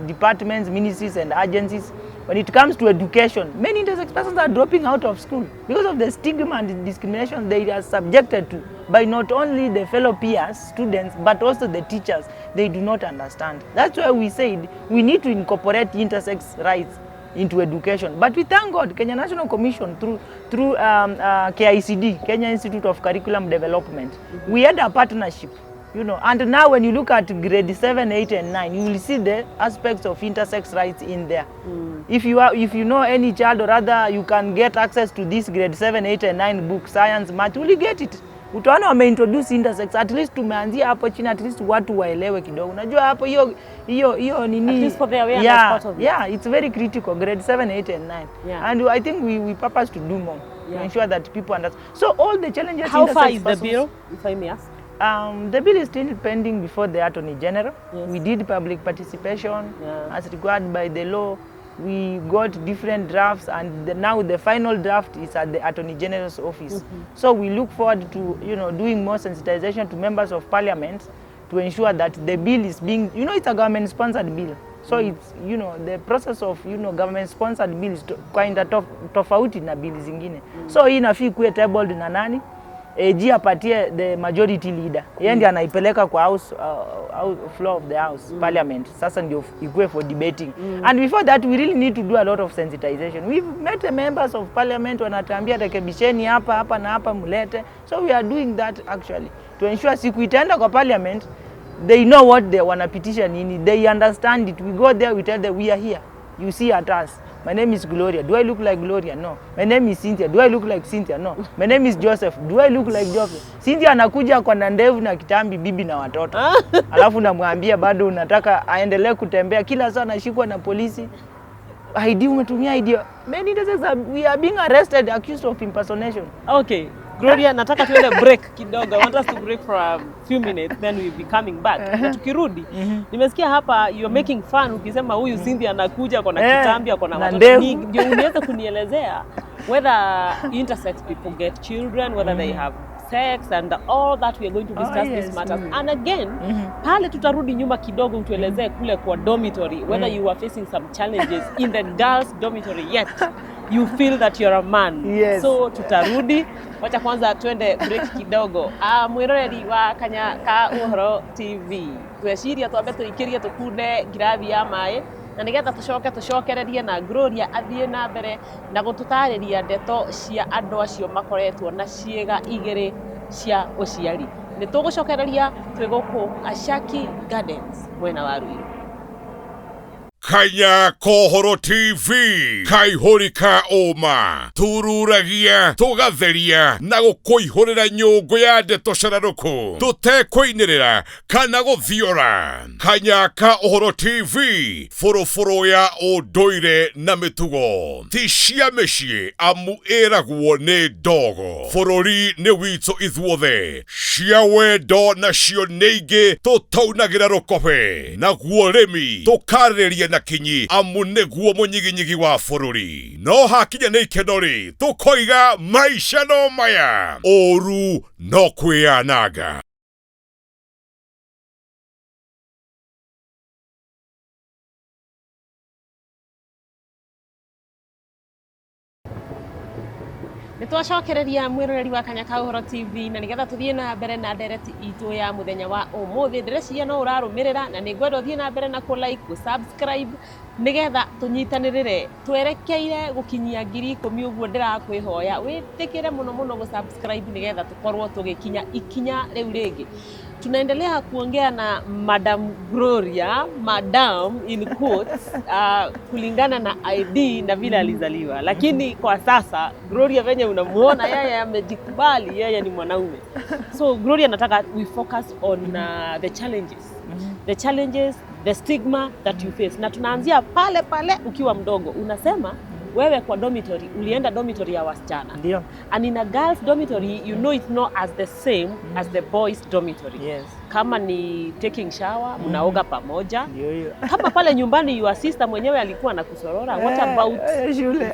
departments, ministries and agencies. When it comes to education, many intersex persons are dropping out of school because of the stigma and the discrimination they are subjected to by not only the fellow peers, students, but also the teachers. They do not understand. That's why we said we need to incorporate intersex rights into education. But we thank God, Kenya National Commission through KICD, Kenya Institute of Curriculum Development, we had a partnership. And now when you look at grade 7, 8, and 9, you will see the aspects of intersex rights in there. If you know any child, or rather you can get access to this grade 7, 8, and 9 book, science, math, will you get it? Utaona wameintroduce intersex, at least tumeanzia hapo chini, at least watu waelewe kidogo. Unajua hapo hiyo hiyo hiyo nini? At least for the awareness part of it. Yeah, it's very critical, grade 7, 8, and 9. And I think we purpose to do more to ensure that people understand. So all the challenges How far intersex is the persons- bill, if I may ask? The bill is still pending before the Attorney General. We did public participation as required by the law. We got different drafts, and now the final draft is at the Attorney General's office. So we look forward to doing more sensitization to members of parliament to ensure that the bill is being, it's a government-sponsored bill. So it's the process of government sponsored bills kinda tofauti na bill zingine. So hii inafaa kuwe tabled na nani? AG apatie the majority leader. Yeye ndiye anaipeleka kwa house, floor of the house, parliament. Sasa ndio ikuwe for debating. And before that we really need to do a lot of sensitization. We've met the members of parliament, wanatuambia rekebisheni hapa hapa na hapa mlete. So we are doing that actually to ensure siku itaenda kwa parliament they know what they wanapitisha nini, they understand it. We go there, we tell them we are here, you see at us. My name is Gloria. Do I look like Gloria? No. My name is Cynthia. Do I look like Cynthia? No. My name is Joseph. Do I look like Joseph? Cynthia anakuja kwa na ndevu na kitambi, bibi na watoto, alafu namwambia bado unataka aendelee kutembea kila saa anashikwa na polisi. ID, umetumia ID. Many cases we are being arrested, accused of impersonation. Okay, Gloria, nataka tuende break kidogo. I want us to break for a few minutes, then we'll be coming back. Na tukirudi, nimesikia hapa you're making fun ukisema huyu Cynthia anakuja kona kitambi, ako na na watoto. ndevu. Ndio uniweze kunielezea whether intersex people get children, whether they have sex and all that. We are going to discuss these matters. And again, pale tutarudi nyuma kidogo utuelezee kule kwa dormitory whether you were facing some challenges in the girls dormitory, yet you feel that you're a man. Yes. So tutarudi, wacha kwanza twende break kidogo. Ah, mwiroreri wa Kanya ka Uhoro TV, tweciria twambe tuikirie tukunde ngirathi ya maĩ na nigetha tucoke tucokererie na Gloria athiĩ na mbere na gũtũtarĩria ndeto cia andũ acio makoretwo na ciĩga igĩrĩ cia ũciari. Nĩ tũgũcokereria twĩ gũkũ Ashaki Gardens mwena wa Ruiru. Kanya Kohoro TV, kaihũri ka ũma, tururagia tũgatheria na gũkũihũrĩra nyũngũ ya ndeto cararũkũ tũtekũinĩrĩra kana gũthiora. Kanya ka Ũhoro TV, bũrũbũrũ ya ũndũire na mĩtugo ti cia mĩciĩ, amu ĩragwo nĩ ndogo. Bũrũri nĩ witũ ithuothe, cia wendo nacio nĩ ingĩ tũtaunagĩra rũkobe, naguo rĩmi tũkarĩrĩria na kinyi, amu nĩguo mũnyiginyigi wa bũrũri. No hakinya nĩ ikeno rĩ, tũkoiga maica no maya, ũru no kwĩyananga. Nĩ twacokereria mwĩroreri wa Kanya ka Ũhoro TV, na nĩgetha tũthiĩ na mbere na ndereti itũ ya mũthenya wa ũmũthĩ. Ndĩreciria no ũrarũmĩrĩra na nĩ ngwenda ũthiĩ na mbere na kũ like, kũ subscribe, nĩgetha tũnyitanĩrĩre twerekeire gũkinyia 10,000. Ũguo ndĩrakwĩhoya wĩtĩkĩre mũno mũno gũ subscribe nĩgetha tũkorwo tũgĩkinya ikinya rĩu rĩngĩ. Tunaendelea kuongea na Madam Gloria, Madam in quotes, kulingana na ID na vile alizaliwa, lakini kwa sasa Gloria venye unamuona yeye amejikubali, yeye ni mwanaume. So Gloria, nataka we focus on the challenges, the stigma that you face, na tunaanzia pale pale ukiwa mdogo. Unasema wewe kwa dormitory ulienda dormitory ya wasichana. Ndio. And in a girls dormitory, you know it's not as the same as the boys dormitory. Yes. Kama ni taking shower, mnaoga pamoja. Ndio hiyo. Kama pale nyumbani your sister mwenyewe alikuwa na kusorora, what about shule?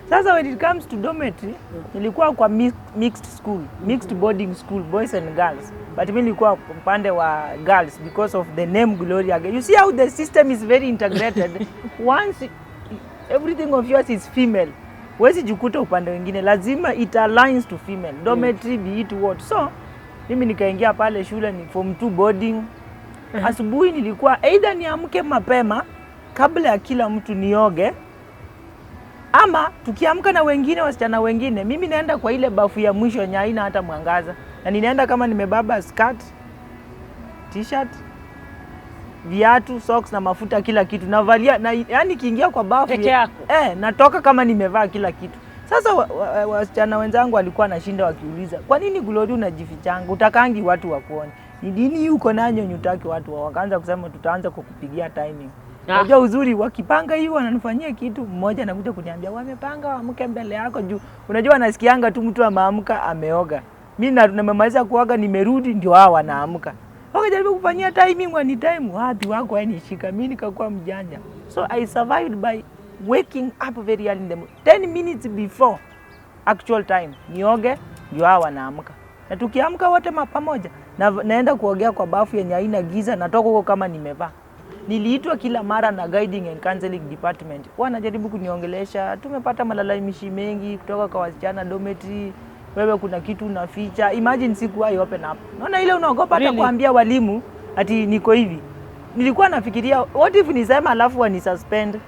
Sasa when it comes to dormitory, nilikuwa kwa mixed school, mixed boarding school, boys and girls. But mimi nilikuwa upande wa girls because of the name Gloria. You see how the system is very integrated. Once everything of yours is female, huwezi jikuta upande wengine, lazima it aligns to female. Dormitory, be it what. So mimi nikaingia pale shule ni form 2 boarding. Asubuhi nilikuwa either niamke mapema kabla ya kila mtu nioge, ama tukiamka na wengine, wasichana wengine, mimi naenda kwa ile bafu ya mwisho yenye haina hata mwangaza, na ninaenda kama nimebeba skirt, t-shirt, viatu, socks na mafuta, kila kitu navalia na, yani kiingia kwa bafu Peke yako? Eh, natoka kama nimevaa kila kitu. Sasa wasichana wenzangu walikuwa nashinda wakiuliza, kwa nini Glory unajifichanga, utakangi watu wakuone? Ni nini hii uko nayo yenye hutaki watu wa? Wakaanza kusema tutaanza kukupigia timing. Unajua uzuri wakipanga hii wananifanyia kitu, mmoja anakuja kuniambia wamepanga waamke mbele yako juu. Unajua anasikianga tu mtu ameamka ameoga. Mimi na nimemaliza kuoga nimerudi ndio hao wanaamka. Wakajaribu kufanyia timing, wani time wapi wako yani shika, mimi nikakuwa mjanja. So I survived by waking up very early in the morning, 10 minutes before actual time, nioge ndio hao wanaamka. Na tukiamka wote pamoja na, naenda kuogea kwa bafu yenye haina giza, natoka huko kama nimevaa. Niliitwa kila mara na guiding and counseling department, wanajaribu kuniongelesha, tumepata malalamishi mengi kutoka kwa wasichana dormitory, wewe kuna kitu unaficha. Imagine sikuwahi open up. Naona ile unaogopa hata Really? kuambia walimu ati niko hivi. Nilikuwa nafikiria, what if nisema alafu wani suspend,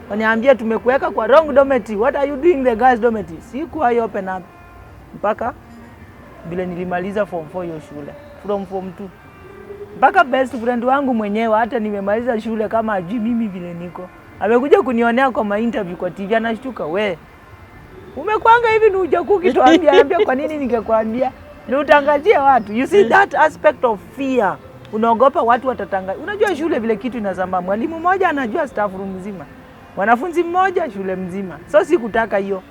waniambia tumekuweka kwa wrong dormitory, what are you doing the girls dormitory? Sikuwahi open up mpaka vile nilimaliza form 4 hiyo shule, from form 2 mpaka best friend wangu mwenyewe, hata nimemaliza shule kama ajui mimi vile niko, amekuja kunionea kwa ma interview kwa TV, anashtuka, "We umekwanga hivi ni hujakuwa ukituambia?" Ambia, "Kwa nini ningekwambia? Ni utangazie watu?" You see that aspect of fear, unaogopa watu watatanga. Unajua shule vile kitu inasambaa, mwalimu mmoja anajua staff room mzima, mwanafunzi mmoja shule mzima. So sikutaka hiyo.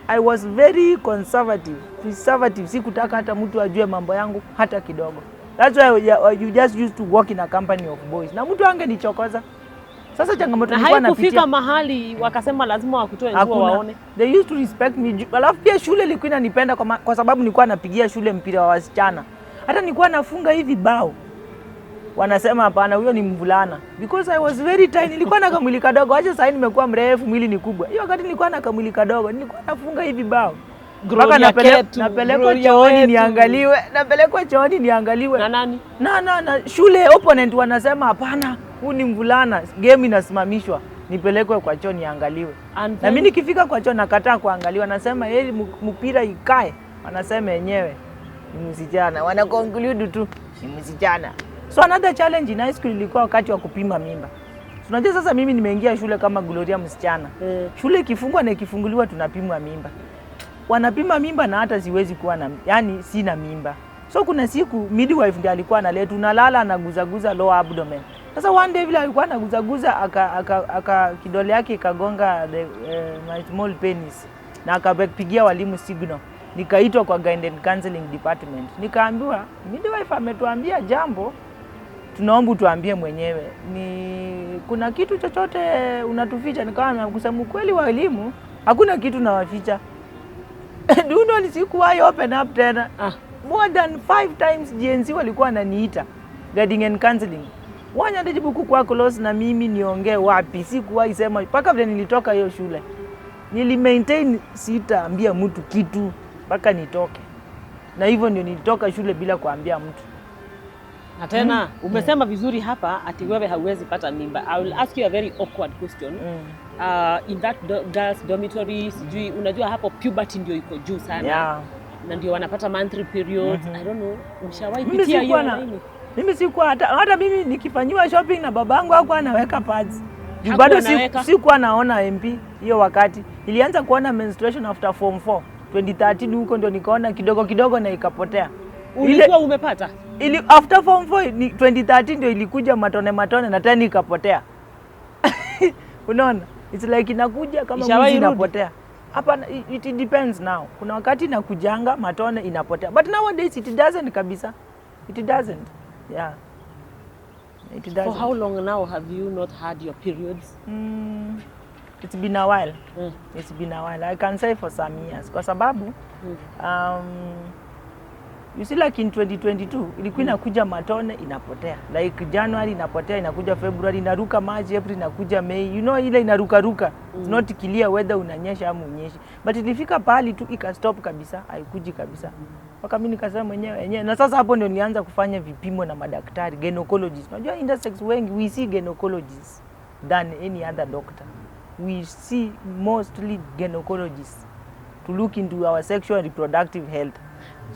I was very conservative, conservative. Sikutaka hata mtu ajue mambo yangu hata kidogo. That's why you just used to work in a company of boys, na mtu angenichokoza. Sasa changamoto Na nilikuwa haikufika napitia mahali wakasema lazima wakutoe nguo hakuna. waone? They used to respect me. Alafu pia shule ilikuwa inanipenda kwa sababu nilikuwa napigia shule mpira wa wasichana. Hata nilikuwa nafunga hivi bao, wanasema hapana, huyo ni mvulana, because I was very tiny. Nilikuwa na kamwili kadogo. Acha sasa nimekuwa mrefu, mwili ni kubwa. Hiyo wakati nilikuwa na kamwili kadogo, nilikuwa nafunga hivi bao mpaka Gloria ketu, napelekwa Gloria chooni wetu. niangaliwe, napelekwa chooni niangaliwe Na nani? Na shule opponent wanasema hapana, huu ni mvulana, game inasimamishwa, nipelekwe kwa choo niangaliwe. And Na mimi then, nikifika kwa choo nakataa kuangaliwa, nasema heri mpira ikae, wanasema yenyewe ni msichana, wana conclude tu ni msichana. So another challenge in high school ilikuwa wakati wa kupima mimba. Unajua sasa mimi nimeingia shule kama Gloria msichana. Shule ikifungwa na ikifunguliwa tunapimwa mimba, wanapima mimba na hata siwezi kuwa na, yani sina mimba. So kuna siku midwife ndiye alikuwa analeta, unalala anaguzaguza lower abdomen. Sasa one day vile alikuwa anaguzaguza aka kidole yake ikagonga my small penis na akapigia walimu signal. Nikaitwa kwa guidance and counseling department, nikaambiwa midwife ametuambia jambo, tunaomba utuambie mwenyewe ni kuna kitu chochote unatuficha. Nikawa na kusema ukweli, walimu, hakuna kitu nawaficha. Do you know sikuwahi open up tena. Ah. More than five times GNC walikuwa wananiita guiding and counseling, wanyandijibu kwa close na mimi niongee wapi? Sikuwahi sema mpaka vile nilitoka hiyo shule. Nili maintain sitaambia mtu kitu mpaka nitoke, na hivyo ndio nilitoka shule bila kuambia mtu. Na tena umesema vizuri hapa ati wewe hauwezi pata mimba. I will ask you a very awkward question. In that girls dormitory, sijui unajua hapo puberty ndio iko juu sana. Na ndio wanapata monthly periods. I don't know. Ushawahi Mimi pitia sikuwa hiyo na laini? Mimi sikuwa hata mimi nikifanyiwa shopping na babangu hakuwa anaweka pads. Juu Hakuwa bado anaweka? sikuwa naona MP hiyo wakati. Nilianza kuona menstruation after form 4 2013, huko ndio nikaona kidogo kidogo na ikapotea. Ulikuwa umepata? After form 4 ni 2013 ndio ilikuja matone matone na tena ikapotea. Unaona? It's like inakuja kama Ishawahi mwizi, rudi? inapotea. Hapana, it depends now. Kuna wakati inakujanga matone inapotea. But nowadays it doesn't kabisa. It doesn't. Yeah. It doesn't. For how long now have you not had your periods? It's been a while. It's been a while. I can say for some years. Kwa sababu you see, like in 2022 ilikuwa inakuja matone inapotea. Like January inapotea, inakuja February, inaruka March, April, inakuja May. You know ile inaruka ruka. It's not clear whether unanyesha ama unyeshi. But ilifika pahali tu ika stop kabisa, haikuji kabisa. Mpaka mimi nikasema mwenyewe yenyewe. Na sasa hapo ndio nilianza kufanya vipimo na madaktari, gynecologists. Unajua intersex wengi we see gynecologists than any other doctor. We see mostly gynecologists to look into our sexual and reproductive health.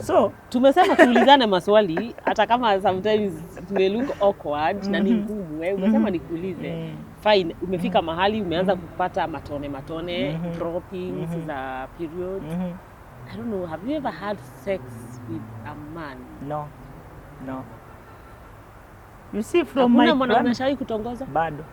So Tumesema tuulizane maswali hata kama sometimes it may look awkward na ni ngumu. Eh, umesema nikuulize. Fine, umefika mahali umeanza kupata matone matone, droppings za periods. I don't know, have you ever had sex with a man? No. You see from my Hakuna mwanaume ashawahi kutongoza? Bado.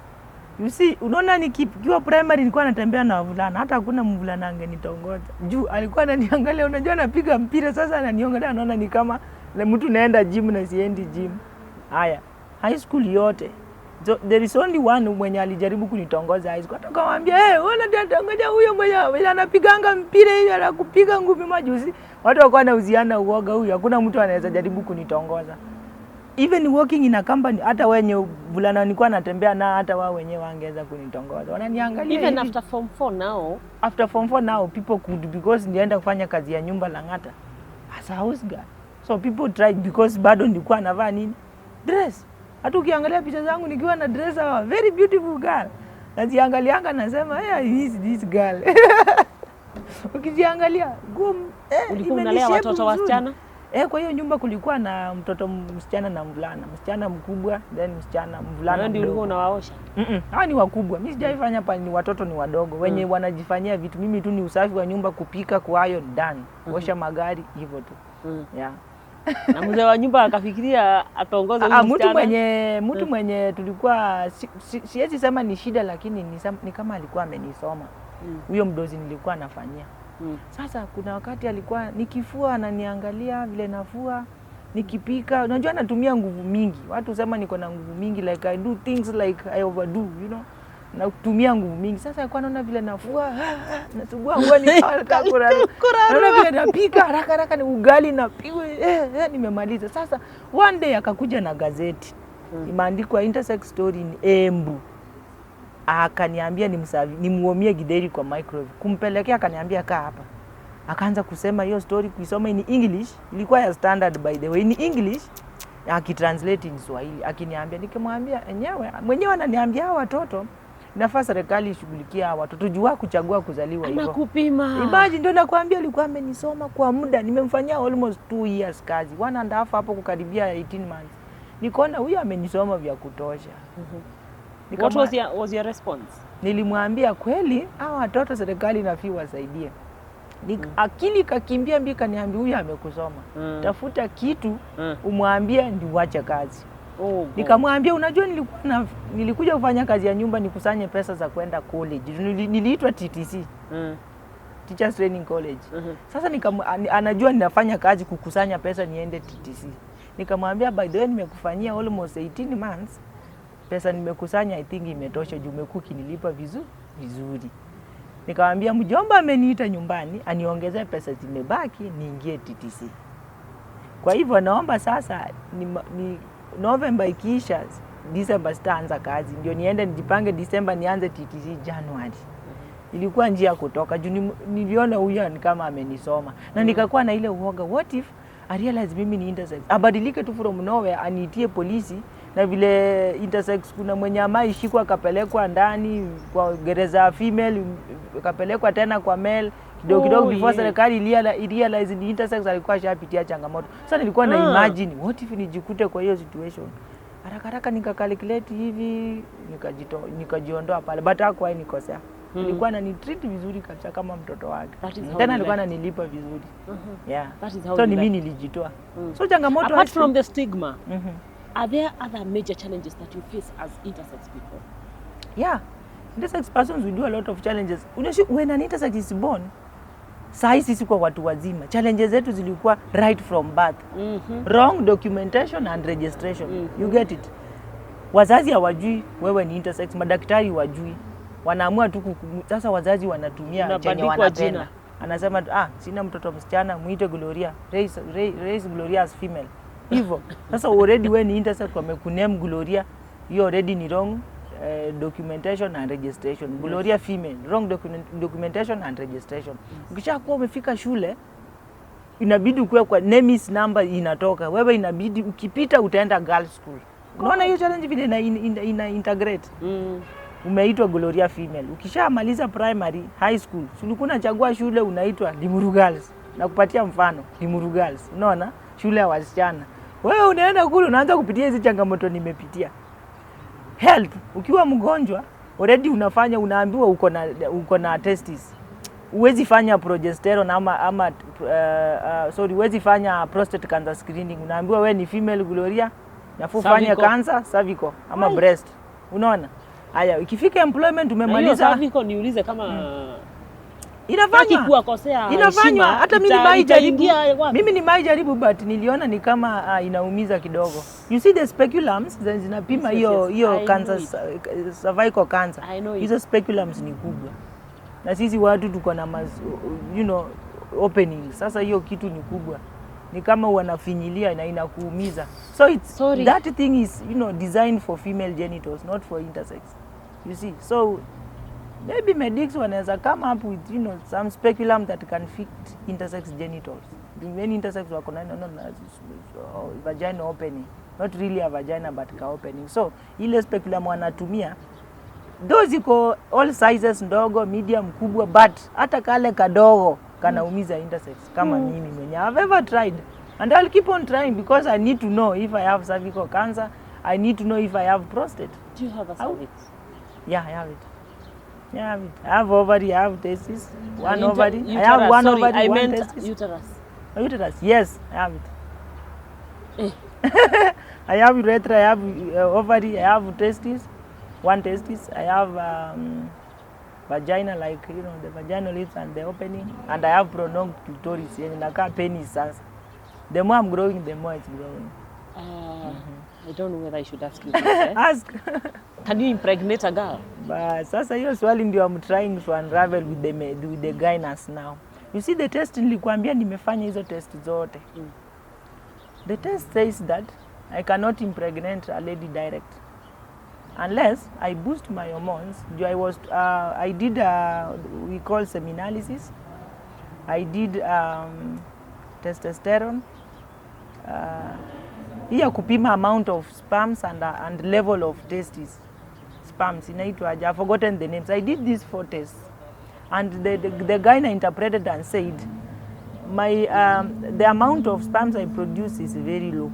You see, unaona nikiwa primary nilikuwa natembea na wavulana, hata hakuna mvulana angenitongoza. Juu alikuwa ananiangalia, unajua napiga mpira sasa ananiangalia anaona ni kama na mtu naenda gym na siendi gym. Haya, high school yote. So, there is only one mwenye alijaribu kunitongoza high school. Hata kamwambia, "Hey, wewe unanitongoza huyo mwenye anapiganga mpira hiyo anakupiga ngumi majuzi." Watu walikuwa wanauziana uoga huyu, hakuna mtu anaweza jaribu kunitongoza. Even working in a company, hata wenye vulana nilikuwa natembea na hata wao wenyewe wangeweza kunitongoza, wananiangalia Even hivi. after form 4 now? After form 4 now people could, because nilienda kufanya kazi ya nyumba Lang'ata as a house girl, so people tried because bado nilikuwa navaa nini, dress. Hata ukiangalia picha zangu nikiwa na dress, a very beautiful girl, naziangalianga nasema, "Hey, I miss this girl." Ukiziangalia nguo Ulikuwa unalea imenishape watoto vizuri. wasichana? Eh, kwa hiyo nyumba kulikuwa na mtoto msichana na mvulana, msichana mkubwa, then msichana mvulana Wewe ndio mdogo. ulikuwa unawaosha? Hawa ni wakubwa. Mimi sijaifanya pa, ni watoto ni wadogo wenye wanajifanyia vitu. Mimi tu ni usafi wa nyumba, kupika, kuiron, done, kuosha magari, hivyo tu. Yeah. Na mzee wa nyumba akafikiria atongoze huyu Ah, mtu msichana? mwenye tulikuwa siwezi sema ni shida, lakini ni kama alikuwa amenisoma huyo mdozi nilikuwa nafanyia. Sasa kuna wakati alikuwa nikifua ananiangalia vile nafua, nikipika, unajua natumia nguvu mingi. Watu husema niko na nguvu mingi, like I do things like I overdo. Natumia nguvu mingi. Sasa alikuwa anaona vile nafua, nasugua nguo nikawa nataka kurarua. Naona vile napika haraka haraka ni ugali napigwa, nimemaliza. Sasa one day akakuja na gazeti imeandikwa "Intersex story in Embu". Akaniambia nimuomie githeri kwa microwave. Kumpelekea akaniambia, "Kaa hapa." Akaanza kusema hiyo story, kuisoma in English, ilikuwa ya Standard by the way, in English akitranslate in Swahili, akiniambia, nikimwambia enyewe mwenyewe ananiambia, "Hawa watoto inafaa serikali ishughulikie hawa watoto juu kuchagua kuzaliwa hivyo." Anakupima. Imagine, ndio nakwambia alikuwa amenisoma kwa muda, nimemfanyia almost 2 years kazi, one and a half hapo kukaribia 18 months. Nikaona huyu amenisoma vya kutosha. What was your response? Nilimwambia kweli hawa watoto serikali inafaa wasaidie. Akili kakimbia mbi kaniambia, "Huyu amekusoma, tafuta kitu umwambie ndio uache kazi." Oh, God. Nikamwambia, "Unajua nilikuja kufanya kazi ya nyumba nikusanye pesa za kwenda college." Niliitwa TTC, Teachers Training College. Sasa anajua ninafanya kazi kukusanya pesa niende TTC. Nikamwambia, "By the way, nimekufanyia almost 18 months, pesa nimekusanya I think imetosha juu umekuwa ukinilipa vizuri vizuri." Nikamwambia, "Mjomba ameniita nyumbani aniongezee pesa zimebaki niingie TTC. Kwa hivyo naomba sasa ni November ikiisha, December sitaanza kazi, ndio niende nijipange December nianze TTC January." Ilikuwa njia ya kutoka juu niliona huyu ni kama amenisoma na nikakuwa na ile uoga, what if I realize mimi ni intersex, abadilike tu from nowhere aniitie polisi? Na vile intersex kuna mwenye amaishikwa akapelekwa ndani kwa gereza ya female, akapelekwa tena kwa male kidogo kidogo, before serikali irealize ni intersex alikuwa ashapitia changamoto. Sasa nilikuwa na imagine, what if nijikute kwa hiyo situation? Haraka haraka nikacalculate hivi, nikajiondoa pale, but hakuwahi nikosea. Alikuwa ananitreat vizuri kabisa kama mtoto wake. That is how Tena you alikuwa left. ananilipa vizuri. Yeah. That is how So you ni mimi left. nilijitoa. So changamoto Apart from the stigma, are there other major challenges that you face as intersex people? Yeah, intersex persons, we do a lot of challenges. Unajua, when an intersex is born, sahi sisi kwa watu wazima challenges zetu zilikuwa right from birth, wrong documentation and registration. You get it? Wazazi hawajui wewe ni intersex, madaktari wajui, wanaamua tu sasa wazazi wanatumia chenye Unabandikwa wanapenda. jina. Anasema tu, "Ah, sina mtoto msichana, muite Gloria, raise Gloria as female." Hivyo sasa already wewe ni intersex, wamekuname Gloria, hiyo already ni wrong documentation and registration. Gloria female, wrong documentation and registration. Ukishakuwa umefika shule, inabidi ukuwe kwa NEMIS number inatoka wewe, inabidi ukipita utaenda girls school. Unaona hiyo challenge vile ina integrate? Umeitwa Gloria female. Ukishamaliza primary, high school, si ulikuwa unachagua shule unaitwa Limuru Girls. Nakupatia mfano, Limuru Girls. Unaona? Shule ya wasichana. Wewe unaenda kule unaanza kupitia hizi changamoto nimepitia. Health, ukiwa mgonjwa already unafanya unaambiwa uko na testis. Huwezi fanya progesterone ama sorry, huwezi fanya prostate cancer screening. Unaambiwa wewe ni female Gloria, nafuu ufanye Cervical. cancer cervical ama breast. Unaona? Haya, ikifika employment Na hiyo umemaliza cervical, niulize kama inafanywa. Sitaki kuwakosea Inafanywa heshima, hata mimi nimewahi jaribu. Itaingia wapi? Mimi nimewahi jaribu but niliona ni kama inaumiza kidogo. You see the speculums zinapima Yes, hiyo yes. hiyo I know cancer, it. Cervical cancer. I know it. Hizo speculums ni kubwa, na sisi watu tuko na opening. Sasa hiyo kitu ni kubwa. Ni kama wanafinyilia na inakuumiza. So it's Sorry. That thing is designed for female genitals, not for intersex. You see? So maybe medics wanaweza come up with some speculum that can fit intersex genitals. Many intersex wako na no, vagina opening. Not really a vagina, but ka opening. So ile speculum wanatumia, though ziko all sizes, ndogo, medium, kubwa, but hata kale kadogo kanaumiza intersex kama mimi mwenye. I've ever tried and I'll keep on trying because I need to know if I have cervical cancer. I need to know if I have prostate. Do you have a cervix? Yeah, I have it. Yeah, I have it. I have ovary, I have testis. One ovary. I Uterus. have one Sorry, ovary, I one meant testis. uterus. Oh, uterus. Yes, I have it. Eh. I have urethra, I have ovary, I have testis, one testis. I have vagina, like the vaginal lips and the opening, and I have prolonged clitoris yenye inakaa penis sasa. The more I'm growing, the more it's growing. I don't know whether I should ask you this, eh? Ask. Can you impregnate a girl? But sasa hiyo swali ndio I'm trying to unravel with the gynas now. You see, the test nilikwambia nimefanya hizo test zote. The test says that I cannot impregnate a lady direct unless I boost my hormones. Do I was I did we call seminalysis. I did testosterone. Hii ya kupima amount of sperms and level of testis sperms inaitwaje? I've forgotten the names. I did these four tests and the gyna interpreted and said my the amount of sperms I produce is very low.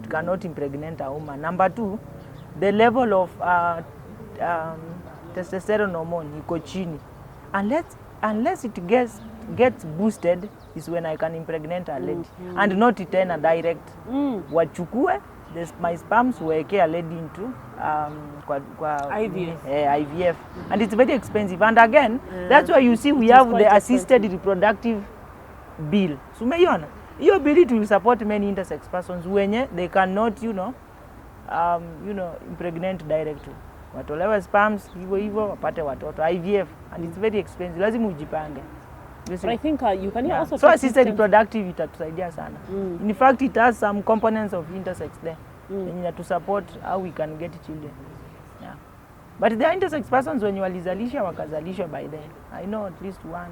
It cannot impregnate a woman. Number two, the level of testosterone hormone iko chini. Unless it gets boosted is when I can impregnate a lady, and not tena direct. Wachukue my sperms, waweke a lady into kwa IVF. Eh, IVF, and it's very expensive. And again, that's why you see we It is have quite the assisted reproductive bill. So umeiona hiyo bill? It will support many intersex persons wenye they cannot impregnate directly, watolewe sperms hivyo hivyo wapate watoto IVF, and it's very expensive. Lazima ujipange. You see? But I think you can also So take assisted systems- reproductive itatusaidia sana. In fact, it has some components of intersex there yenye inatu support how we can get children, yeah. But there are intersex persons wenye walizalisha, wakazalishwa by then. I know at least one.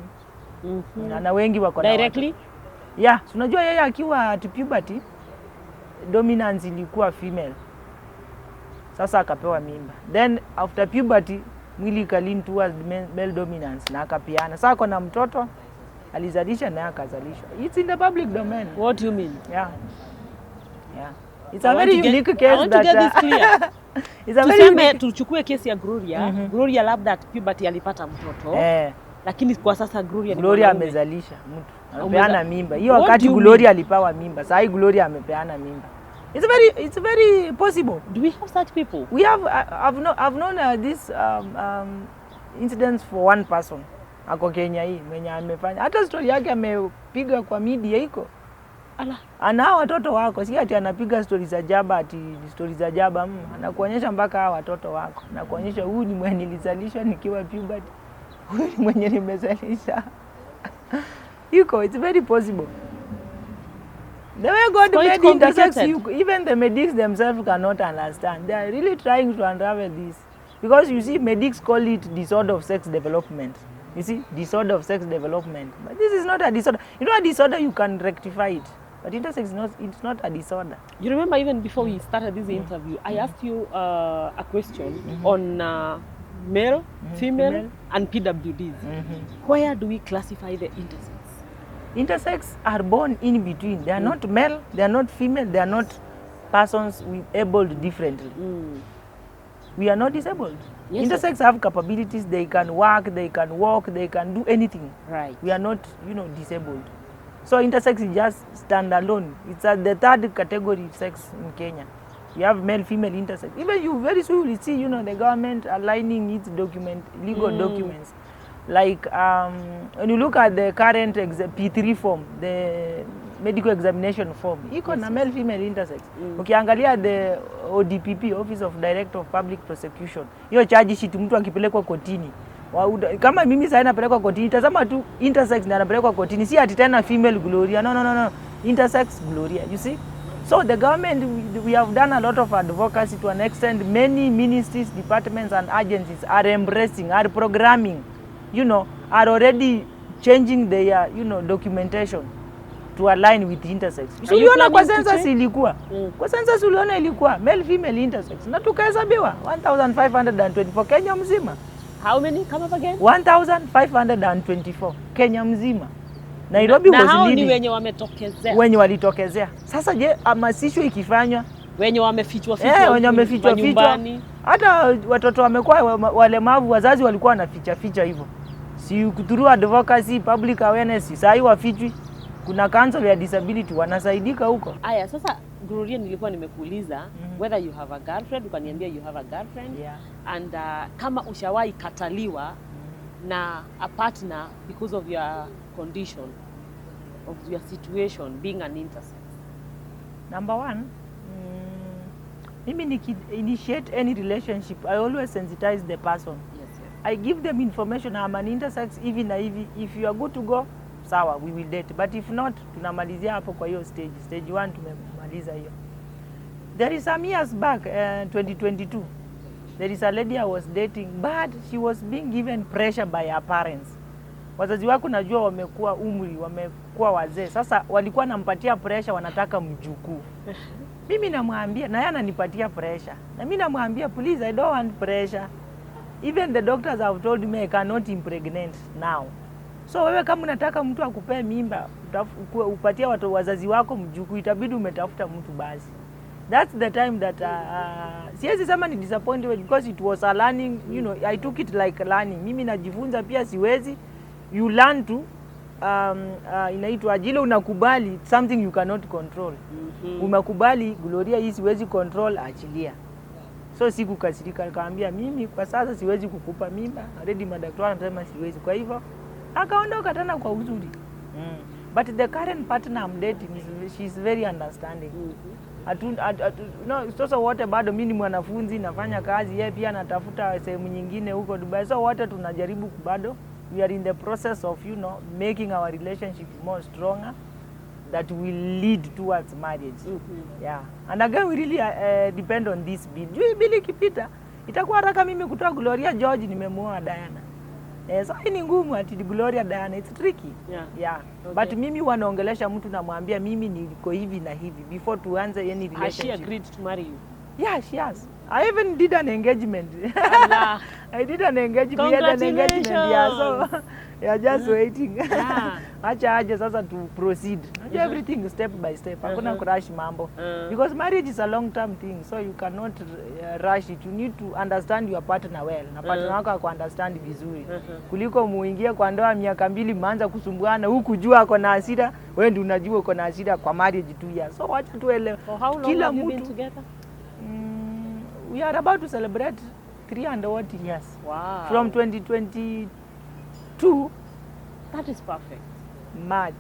Na wengi wako na Directly? watoto. Yeah, so unajua yeye akiwa at puberty, dominance ilikuwa female. Sasa akapewa mimba, then after puberty mwili ikalean towards male dominance na akapeana. Sasa ako na mtoto, alizalisha naye akazalishwa. It's in the public domain. What do you mean? Yeah, it's I a want very to get- unique I case want to that get this clear. It's a very Tuseme unique. tuchukue kesi ya Gloria. Gloria labda at puberty alipata mtoto, lakini kwa sasa Gloria ni Gloria mwanaume. amezalisha mtu, amepeana mimba. Hiyo What wakati do you Gloria alipawa mimba, saa hii Gloria amepeana mimba. It's very possible. Do we have such people? We have I've known this incidents for one person ako Kenya hii mwenye amefanya, hata story yake amepiga kwa media iko. Ala. Ana hao watoto wako, si ati anapiga stori za jaba, ati stori za jaba. Anakuonyesha mpaka hao watoto wako, anakuonyesha huyu ni mwenye nilizalishwa nikiwa puberty, huyu ni mwenye nimezalisha. Iko, it's very possible. The way God Quite made intersex, complicated. Even the medics themselves cannot understand. They are really trying to unravel this. Because you see, medics call it disorder of sex development. You see, disorder of sex development. But this is not a disorder. A disorder, you can rectify it. But intersex is not, it's not a disorder. You remember even before we started this interview, I asked you a question on male, female, Female. And PWDs. Where do we classify the intersex? Intersex are born in between. They are not male, they are not female, they are not persons with abled differently. We are not disabled. Yes, sir. Intersex have capabilities. They can work, they can walk, they can do anything. We are not disabled. So intersex is just stand alone. It's at the third category of sex in Kenya. We have male, female, intersex. Even you very soon will see the government aligning its document, legal documents. Like when you look at the current P3 form, the medical examination form, iko na male, female, intersex. Ukiangalia the ODPP, Office of Director of Public Prosecution, hiyo charge sheet, mtu akipelekwa kotini, kama mimi sasa napelekwa kotini, tazama tu intersex na anapelekwa kotini, si ati tena female Gloria. No, no, no, no. Intersex Gloria, you see? So the government, we have done a lot of advocacy to an extent many ministries, departments and agencies are embracing, are programming, are already changing their, documentation to align with intersex. So Are you uliona kwa planning to census change? ilikuwa. Kwa census uliona ilikuwa male, female, intersex na tukahesabiwa 1524 Kenya mzima. How many? Come up again. 1524 Kenya mzima. Nairobi Na was hao ni leading. wenye wametokezea. Wenye walitokezea. Sasa je, hamasisho ikifanywa Wenye wamefichwa fichwa wenye wamefichwa fichwa, manyumbani. hata watoto wamekuwa walemavu, wazazi walikuwa wanaficha ficha hivyo, si through advocacy, public awareness, saa hii wafichwi. Kuna council ya disability wanasaidika huko. Aya, sasa Gloria, nilikuwa nimekuuliza whether you have a girlfriend, ukaniambia you have a girlfriend and kama ushawahi kataliwa na a partner because of your condition, of your situation being an intersex. Number one, mimi niki initiate any relationship, I always sensitize the person. I give them information, I'm an intersex hivi na hivi. If you are good to go, sawa, we will date. But if not, tunamalizia hapo kwa hiyo stage. Stage 1 tumemaliza hiyo. There is some years back, 2022, there is a lady I was dating, but she was being given pressure by her parents. Wazazi wako najua wamekuwa umri, wamekuwa wazee. Sasa walikuwa nampatia pressure, wanataka mjukuu. Mimi namwambia na yeye ananipatia pressure. Na mimi namwambia, "Please, I don't want pressure. Even the doctors have told me I cannot impregnate now. So wewe kama unataka mtu akupee mimba, upatie watu wazazi wako mjukuu, itabidi umetafuta mtu basi." That's the time that siwezi sema ni disappointed because it was a learning, I took it like learning. Mimi najifunza pia, siwezi. You learn to inaitwa ajile, unakubali something you cannot control. Umekubali Gloria, hii siwezi control, achilia. So sikukasirika, nikamwambia mimi kwa sasa siwezi kukupa mimba, already madaktari wanasema siwezi. Kwa hivyo akaondoka tena kwa uzuri. But the current partner I'm dating is, she's very understanding. No, sasa wote bado mi ni mwanafunzi, nafanya kazi, yeye pia anatafuta sehemu nyingine huko Dubai. So wote tunajaribu, bado we are in the process of making our relationship more stronger that will lead towards marriage. Yeah. And again we really depend on this bill. Juu hii bill ikipita itakuwa haraka mimi kutoa Gloria George nimemuoa Diana. Eh, so hii ni ngumu ati Gloria Diana, it's tricky. Yeah. But mimi wanaongelesha mtu, namwambia mimi niko hivi na hivi before tuanze any Has she relationship. agreed to marry you? Yeah, she has. I even did an engagement. Allah. I did an engagement. We had an engagement. Yeah, so we are just waiting. Acha aje sasa to proceed. Unajua everything step by step. Hakuna kurush mambo. Because marriage is a long term thing, so you cannot rush it. You need to understand your partner well. Na partner wako aku understand vizuri. Kuliko muingie kwa ndoa miaka 2 mmeanza kusumbuana, huku jua ako na hasira, wewe ndio unajua uko na hasira kwa marriage 2 years. So wacha tuelewe. For how long Kila have you been mtu together? We are about to celebrate three and what years. From 2022 That is perfect. March,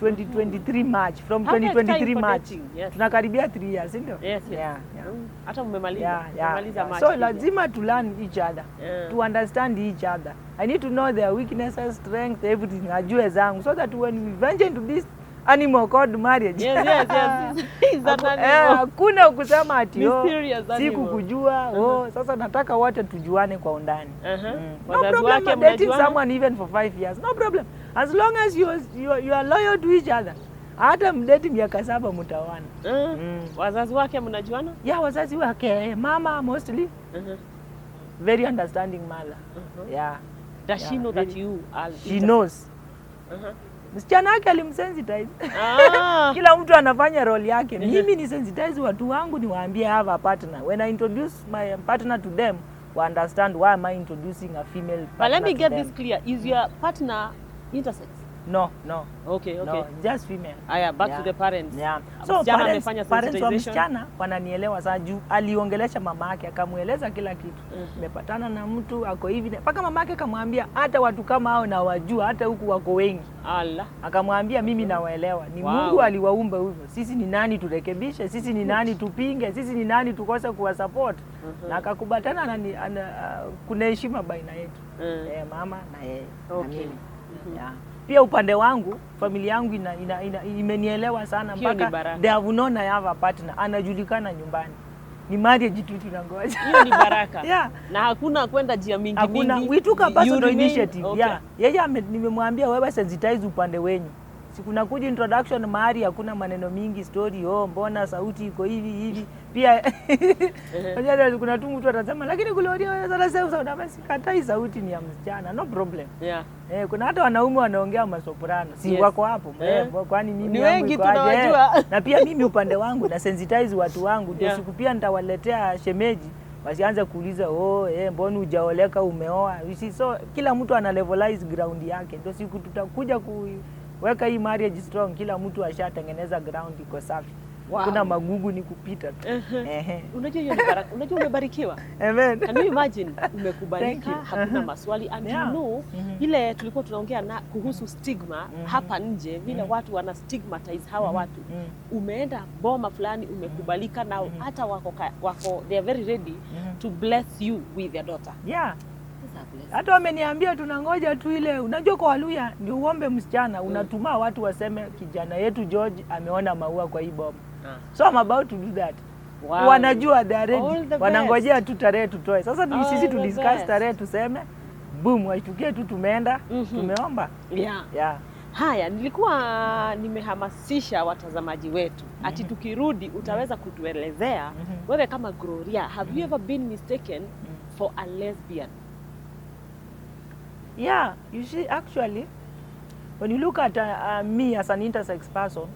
2023 March, from Perfect time 2023 for March. Dating, yes. Tunakaribia 3 years, si ndio? Yes. Yeah. Hata mmemaliza. Yeah. Mmemaliza March So this year. lazima to learn each other. To understand each other. I need to know their weaknesses, strength, everything. Ajue zangu so that when we venture into this animal called marriage. Yes. Is that animal? Hakuna kusema ati, oh, Mysterious animal. sikukujua. Oh, sasa nataka wote tujuane kwa undani. No Wazazi problem wake dating mnajuana? someone even for 5 years. No problem. As long as you are loyal to each other. Hata mdate miaka 7, mtaoana. Wazazi wake mnajuana? Yeah, wazazi wake, mama mostly, very understanding mother. Yeah. Does she Yeah, know that really. you are She intersex? knows. Msichana wake alimsensitize. Kila mtu anafanya role yake. Mimi ni sensitize watu wangu, niwaambie I have a partner. When I introduce my partner to them, wa understand why am I introducing a female But partner let me to get them. this clear. Is your partner intersex? No. Okay. No, just female. Aya, back Yeah. to the parents. Yeah. So Msichana parents, amefanya parents wa sensitization. msichana wananielewa sana juu aliongelesha mama yake akamweleza kila kitu. Nimepatana na mtu ako hivi, mpaka mama yake akamwambia hata watu kama hao nawajua, hata huku wako wengi. Allah. Akamwambia mimi nawaelewa, ni Mungu aliwaumba hivyo. Sisi ni nani turekebishe? Sisi ni nani tupinge? Sisi ni nani tukose kuwasupport? Na akakubatana kuna heshima baina yetu, mama na yeye na mimi, yeah. Pia upande wangu, familia yangu imenielewa sana Hiyo ni mpaka baraka. they have known I have a partner, anajulikana nyumbani. Ni marriage tu tunangoja. Hiyo ni baraka. Yeah. Na hakuna kwenda njia mingi Hakuna, mingi. we took a You personal initiative. Okay. Yeah. Yeye nimemwambia wewe sensitize upande wenyu. Siku kuja introduction mahali hakuna maneno mingi story, oh mbona sauti iko hivi hivi. Pia unajua kuna tu mtu atasema lakini Gloria wewe sana sasa sauti, sikatai, sauti ni ya msichana, no problem. Eh, kuna hata wanaume wanaongea masoprano, si wako hapo? Eh, kwani mimi Ni yangu wengi iko aje? tunawajua. Eh, na pia mimi upande wangu na sensitize watu wangu ndio siku pia nitawaletea shemeji wasianze kuuliza, oh, mbona hujaoleka umeoa? You see, so kila mtu ana levelize ground yake, ndio siku tutakuja kuweka hii marriage strong, kila mtu ashatengeneza ground iko safi. Kuna magugu ni kupita tu. Ehe. Unajua hiyo ni baraka. Unajua umebarikiwa. Amen. Can you imagine umekubalika, Thank you. hakuna maswali and you know ile tulikuwa tunaongea na kuhusu stigma hapa nje vile watu wana stigmatize hawa watu. Umeenda boma fulani umekubalika na hata wako they are very ready to bless you with their daughter. These are blessings. Hata wameniambia tunangoja tu ile, unajua kwa Waluya ndio uombe msichana, unatuma watu waseme kijana yetu George ameona maua kwa hii boma. So I'm about to do that. Wanajua they are All ready. the Wanangojea tu tarehe tutoe. Sasa All sisi tu the discuss best. tarehe tuseme, boom, waitukie tu tumeenda, tumeomba. Yeah. Haya, nilikuwa nimehamasisha watazamaji wetu ati tukirudi utaweza kutuelezea wewe kama Gloria, have you ever been mistaken for a lesbian? Yeah, you see, actually, when you look at me as an intersex person,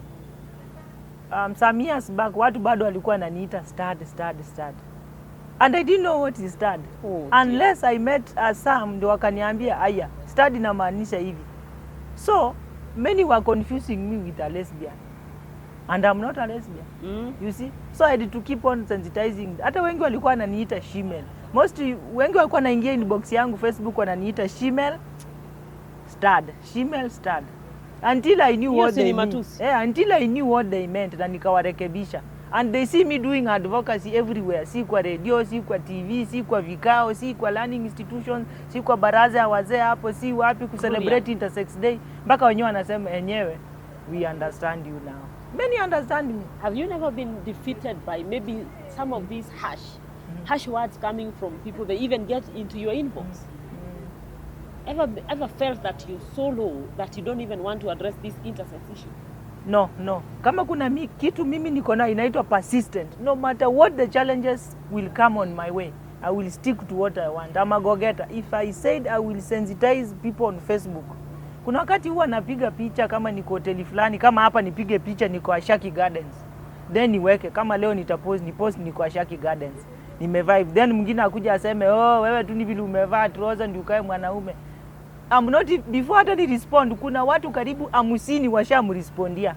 some years back, watu bado walikuwa wananiita stud, stud, stud. And I didn't know what is stud. Oh, dear. Unless I met some ndio wakaniambia aya, stud inamaanisha hivi. So, many were confusing me with a lesbian. And I'm not a lesbian. You see? So I had to keep on sensitizing. Hata wengi walikuwa wananiita shemale. Most wengi walikuwa wanaingia inbox yangu Facebook wananiita shemale stud, shemale stud. Until I knew Hiyo what si ni they mean. matusi? Yeah, until I knew what they meant na nikawarekebisha. And they see me doing advocacy everywhere, si kwa radio, si kwa TV, si kwa vikao, si kwa learning institutions, si kwa baraza ya wazee hapo, si wapi kucelebrate Intersex Day, mpaka wenyewe wanasema enyewe we understand you now. Many understand me. Have you never been defeated by maybe some of these harsh words coming from people? They even get into your inbox. Ever felt that you're so low that you don't even want to address this intersex issue? No. Kama kuna kitu mimi niko nayo inaitwa persistent. No matter what the challenges will come on my way, I will stick to what I want. I'm a go-getter. If I said I will sensitize people on Facebook. Kuna wakati huwa napiga picha kama niko hoteli fulani, kama hapa nipige picha niko Ashaki Gardens. Then niweke kama leo nitapost, ni post niko Ashaki Gardens. Nimevibe. Then mwingine akuja aseme, "Oh, wewe tu ni vile umevaa trouser ndio ukae mwanaume." I'm not before hata ni respond, kuna watu karibu 50 washamrespondia.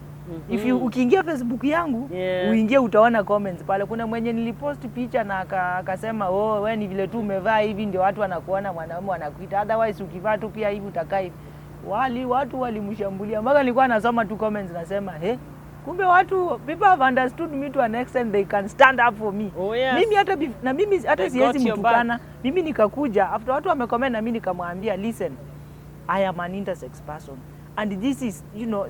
If you ukiingia Facebook yangu uingie utaona comments pale. Kuna mwenye nilipost picha na akasema oh, wewe ni vile tu umevaa hivi ndio watu wanakuona mwanaume wanakuita, otherwise ukivaa tu pia hivi utakaa hivi. Watu walimshambulia mpaka nilikuwa nasoma tu comments nasema he, kumbe watu people have understood me to an extent they can stand up for me. Oh, yes. Mimi hata na mimi hata They siwezi got your mtukana. Mimi nikakuja after watu wamecomment na mimi nikamwambia listen, I am an intersex person and this is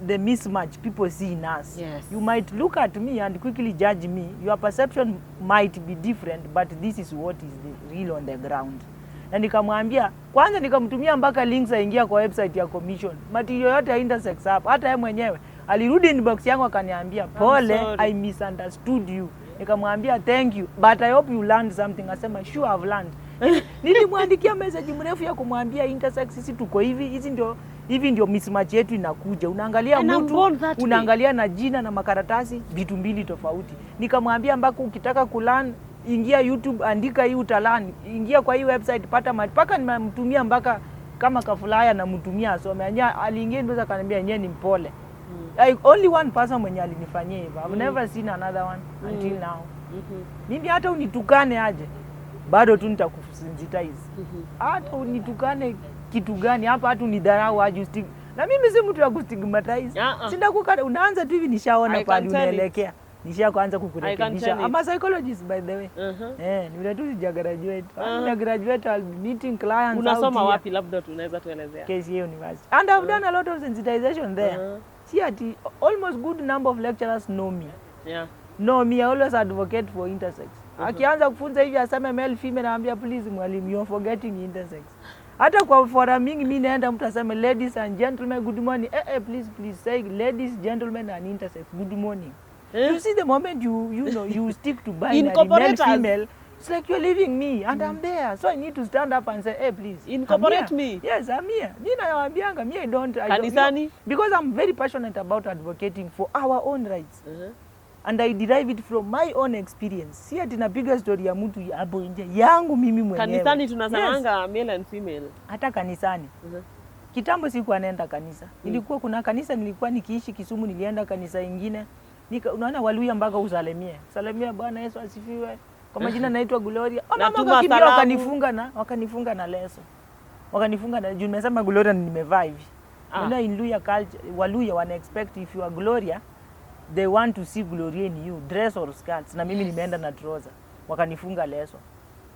the mismatch people see in us. You might look at me and quickly judge me. Your perception might be different, but this is what is the real on the ground. Na nikamwambia kwanza, nikamtumia mpaka links aingia kwa website ya commission, material yote ya intersex hapo. Hata yeye mwenyewe alirudi inbox yangu akaniambia pole, sorry. I misunderstood you. Nikamwambia thank you but I hope you learned something. Asema sure, I've learned. Nilimwandikia message mrefu ya kumwambia intersex sisi tuko hivi, hizi ndio hivi ndio mismatch yetu inakuja. Unaangalia And I'm mtu born that way. unaangalia na jina na makaratasi, vitu mbili tofauti. Nikamwambia mpaka ukitaka kulearn ingia YouTube, andika hii utalearn, ingia kwa hii website pata mpaka nimemtumia mpaka kama kafulaya namtumia asome. Anya aliingia ndio akaniambia yenyewe ni mpole. Only one person mwenye alinifanyia hivyo. I've never seen another one until now. Mimi hata unitukane aje bado tu nitakusensitize. Hata unitukane kitu gani hapa, hata unidharau aje na mimi si mtu ya kustigmatize. Sindakukata, unaanza tu hivi nishaona I pale can tell it. unaelekea. Nisha kuanza kukurekebisha. Tell it. I'm a psychologist, by the way. Eh, ni vile tu sija graduate. When I graduate, I'll be meeting clients out Unasoma here. wapi? Labda tunaweza tuelezea. KCA University. And I've done a lot of sensitization there. See, ati almost good number of lecturers know me. No, me, I always advocate for intersex. Akianza kufunza hivi aseme male, female, naambia, "Please mwalimu, you are forgetting intersex." Hata kwa forum mingi mi naenda, mtu aseme, "Ladies and gentlemen, good morning." Eh, eh, please, please say, "Ladies, gentlemen and intersex, good morning." Eh? You see, the moment you stick to binary male, Incorporate us. female, it's like you're leaving me and I'm there. So I need to stand up and say, "Hey, please. I'm Incorporate here." me. Yes, I'm here. Mi nawaambianga, me I don't, Kanisani? Because I'm very passionate about advocating for our own rights and I derive it from my own experience. Si ati napiga story ya mtu hapo nje, yangu mimi mwenyewe. Kanisani Yes, tunasemanga male and female. Hata kanisani. Kitambo sikuwa naenda kanisa. Nilikuwa kuna kanisa nilikuwa nikiishi Kisumu, nilienda kanisa ingine. Unaona Waluya mpaka usalimie. Salimia, "Bwana Yesu asifiwe. Kwa majina naitwa Gloria." Oh, mama Natuma wakakimbia salamu. wakanifunga na leso. Wakanifunga na juu nimesema Gloria na nimevaa hivi. Ah. Unaona, in Luya culture, Waluya wana expect if you are Gloria, they want to see Gloria in you, dress or skirts. Na mimi nimeenda na trouser. Wakanifunga leso.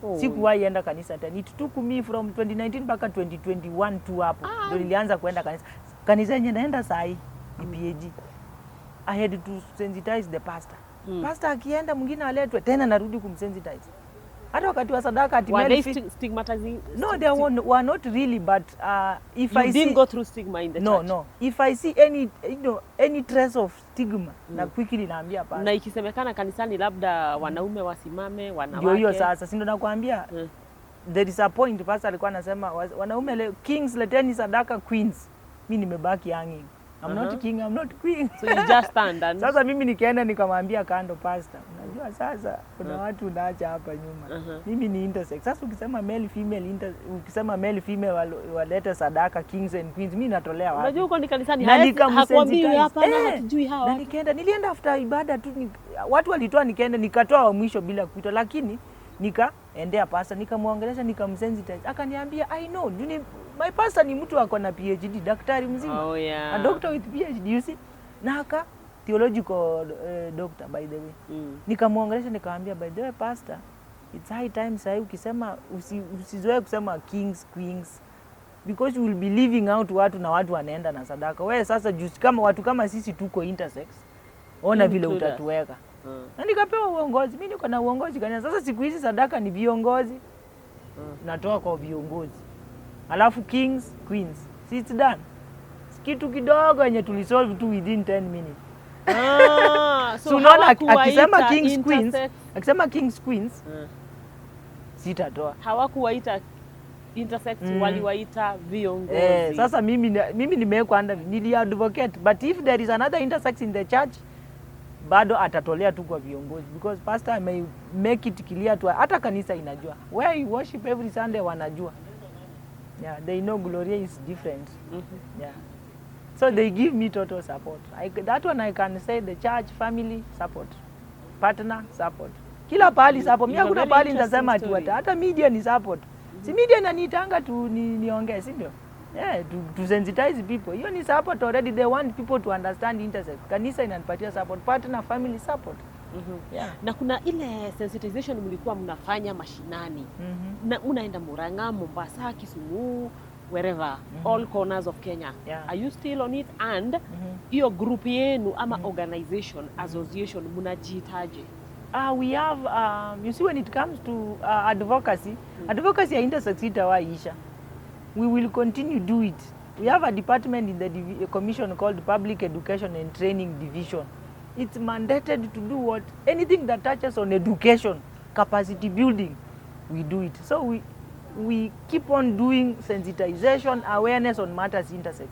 Oh. Sikuwahi enda kanisa tena. It took me from 2019 mpaka 2021 tu hapo ndio nilianza kuenda kanisa. Kanisa yenye naenda sahi ni PAG. I had to sensitize the pastor. Pastor akienda, mwingine aletwe tena, narudi kumsensitize. Hata wakati wa sadaka ati Were male they stigmatizing? No, they were not really, but if You I didn't see go through stigma in the No, church? no. If I see any any trace of stigma, na quickly naambia pastor. Na ikisemekana kanisani labda wanaume wasimame, wanawake. Ndio hiyo sasa, si ndio nakwambia, there is a point pastor alikuwa anasema, "Wanaume kings, leteni sadaka, queens." Mi nimebaki hanging. I'm not king, I'm not queen. So you just stand and Sasa mimi nikaenda nikamwambia kando, "Pastor, unajua sasa kuna watu unaacha hapa nyuma. Mimi ni intersex. Sasa ukisema male female inter, ukisema male female walete sadaka, kings and queens, mi natolea wapi?" Unajua huko ni kanisani, Na hakuambiwi nikamsensitize. hapana, Eh, hatujui hawa na watu. nikaenda, nilienda after ibada tu, watu walitoa, nikaenda nikatoa wa mwisho bila kuitwa, lakini nikaendea pastor, nikamwongelesha, nikamsensitize, akaniambia, "I know." Juu my pastor ni mtu ako na PhD, daktari mzima, Oh, yeah. a doctor with PhD, you see, na aka theological doctor, by the way. Nikamwongelesha, nikamwambia, "By the way, pastor, it's high time sahi ukisema usizoee kusema kings, queens, because you will be leaving out watu na watu wanaenda na sadaka. Wewe sasa just kama watu kama sisi tuko intersex, ona vile Include us. utatuweka." Na nikapewa uongozi. Mi niko na uongozi kanisa. Sasa siku hizi sadaka ni viongozi, natoa kwa viongozi, alafu kings, queens. See, it's done. Kitu kidogo yenye tulisolve tu within 10 minutes. Ah, so So unaona akisema hawakuwaita kings, queens, intersex. akisema kings, queens, sitatoa. Hawakuwaita intersex, waliwaita viongozi. Eh, sasa mimi nimewekwa under, nili advocate, but if there is another intersex in the church, bado atatolea tu kwa viongozi, because pastor may make it clear to, hata kanisa inajua where you worship every Sunday, wanajua. Yeah, they know Gloria is different. Yeah, so they give me total support. That one I can say, the church, family support, partner support, kila pahali support. Mi hakuna pahali nitasema ati hata media ni support. Si media inaniitanga tu niongee, si ndio? Yeah, to sensitize people. Hiyo ni support already. They want people to understand intersex. Kanisa inanipatia support, partner, family support. Yeah. Na kuna ile sensitization mlikuwa mnafanya mashinani, na unaenda Murang'a, Mombasa, Kisumu, wherever, all corners of Kenya. Yeah. Are you still on it? And hiyo group yenu ama organization, association, mnajiitaje? We have, you see, when it comes to advocacy, advocacy ya intersex itawaisha. We will continue do it. We have a department in the commission called Public Education and Training Division. It's mandated to do what? Anything that touches on education, capacity building, we do it. So we keep on doing sensitization, awareness on matters intersex,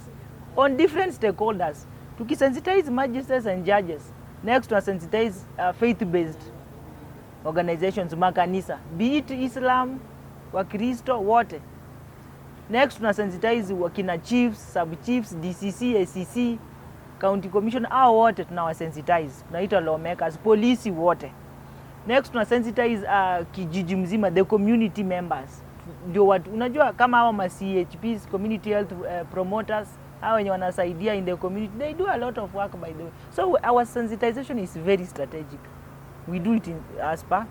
on different stakeholders. Tukisensitize magistrates and judges, next to sensitize faith-based organizations, makanisa, be it Islam, Wakristo wote. Next tuna sensitize wakina chiefs, sub chiefs, DCC, ACC, county commission, hao wote tunawasensitize. Tunaita lawmakers, polisi wote. Next tuna sensitize kijiji mzima, the community members. Ndio watu unajua kama hawa ma CHPs, community health promoters, Hao wenye wanasaidia in the community, they do a lot of work, by the way. So our sensitization is very strategic. We do it as per.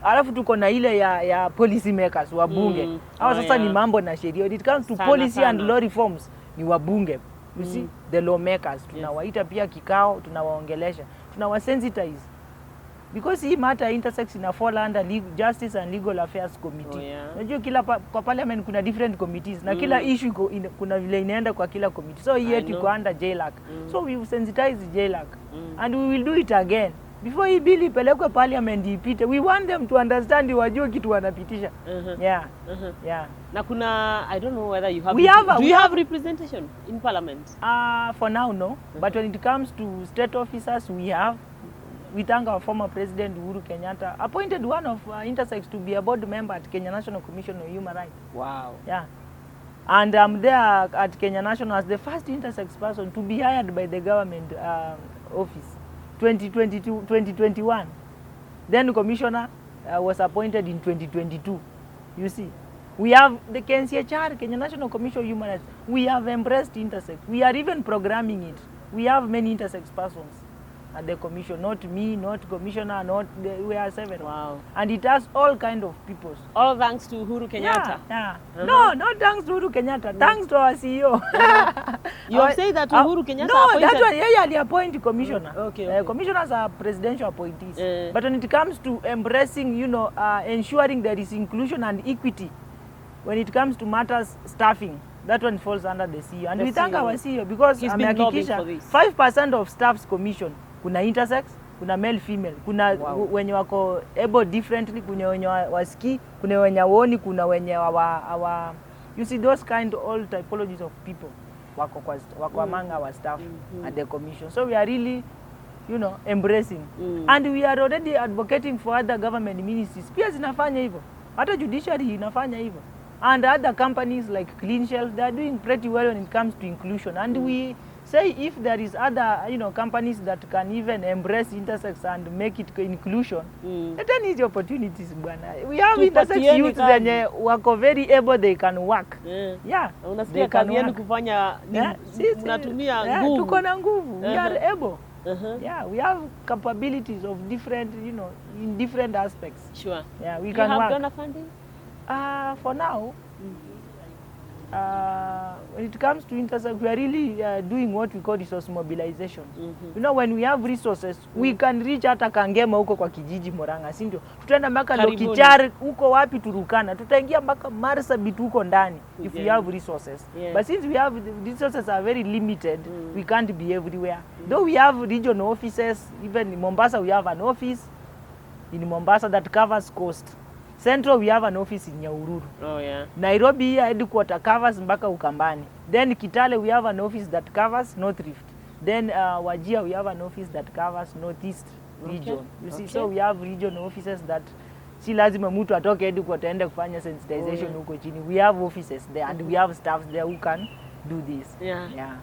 Alafu tuko na ile ya policy makers, wabunge. Hawa sasa ni mambo na sheria. When it comes to Sana, policy and sana. Law reforms, ni wabunge. You see, the lawmakers, tunawaita pia kikao, tunawaongelesha, tunawasensitize, because hii matter ya intersex ina fall under Justice and Legal Affairs Committee. Unajua kila kwa parliament kuna different committees na kila issue kuna vile inaenda kwa kila committee. So hii I yetu know. iko under JLAC. So we sensitize JLAC and we will do it again before hii bill ipelekwe parliament ipite. We want them to understand, wajue kitu wanapitisha. Yeah. Yeah. Na kuna, I don't know whether you have We have do we you have representation in parliament? For now, no. But when it comes to state officers, we have. We thank our former president Uhuru Kenyatta appointed one of intersex to be a board member at Kenya National Commission on Human Rights. Yeah. And I'm there at Kenya National as the first intersex person to be hired by the government office, 2022, 2021. Then commissioner was appointed in 2022. You see, we have the KNCHR, Kenya National Commission on Human Rights. We have embraced intersex. We are even programming it. We have many intersex persons at the commission. Not me, not commissioner, not the, we are several. And it has all kind of peoples. All thanks to Uhuru Kenyatta. Yeah. No, not thanks to Uhuru Kenyatta. Thanks to our CEO. You have said that Uhuru Kenyatta No, appointed. That one, yeye aliappoint commissioner. Commissioners are presidential appointees. But when it comes to embracing, ensuring there is inclusion and equity, when it comes to matters staffing, that one falls under the CEO. And The we thank CEO. Our CEO because He's been lobbying amehakikisha for this. 5% of staff's commission kuna intersex, kuna male female, kuna wenye wako able differently, kuna wenye wasikii, kuna wenye waoni, kuna wenye hawa, you see, those kind, all typologies of people wako among our staff at the commission. So we are really embracing and we are already advocating for other government ministries pia zinafanya hivyo, hata judiciary inafanya hivyo, and other companies like Clean Shelf. They are doing pretty well when it comes to inclusion, and we say if there is other companies that can even embrace intersex and make it inclusion, leteni hizi opportunities, bwana. We have intersex Tupatieni youth kazi. Zenye wako very able, they can work. Yeah, Na unasikia they can kazi yenu work. kufanya ni Yeah, mnatumia yeah, nguvu. Tuko na nguvu. We are able. Yeah, we have capabilities of different, in different aspects. Yeah, we You can have work. donor funding? For now, when it comes to intersex, we are really doing what we call resource mobilization. When we have resources, we can reach hata Kangema huko kwa kijiji Murang'a, si ndio? Tutaenda mpaka Karibuni. Lokichar huko wapi Turkana, tutaingia mpaka Marsabit huko ndani if we Yeah. have resources. Yeah. But since we have the resources are very limited, we can't be everywhere. Though we have regional offices, even in Mombasa we have an office in Mombasa that covers coast. Central we have an office in Nyahururu. Nairobi here headquarter covers mpaka Ukambani. Then Kitale we have an office that covers North Rift. Then Wajir we have an office that covers Northeast region. You see, so we have regional offices that si lazima mtu atoke headquarter aende kufanya sensitization huko chini. We have offices there and we have staffs there who can do this. Yeah.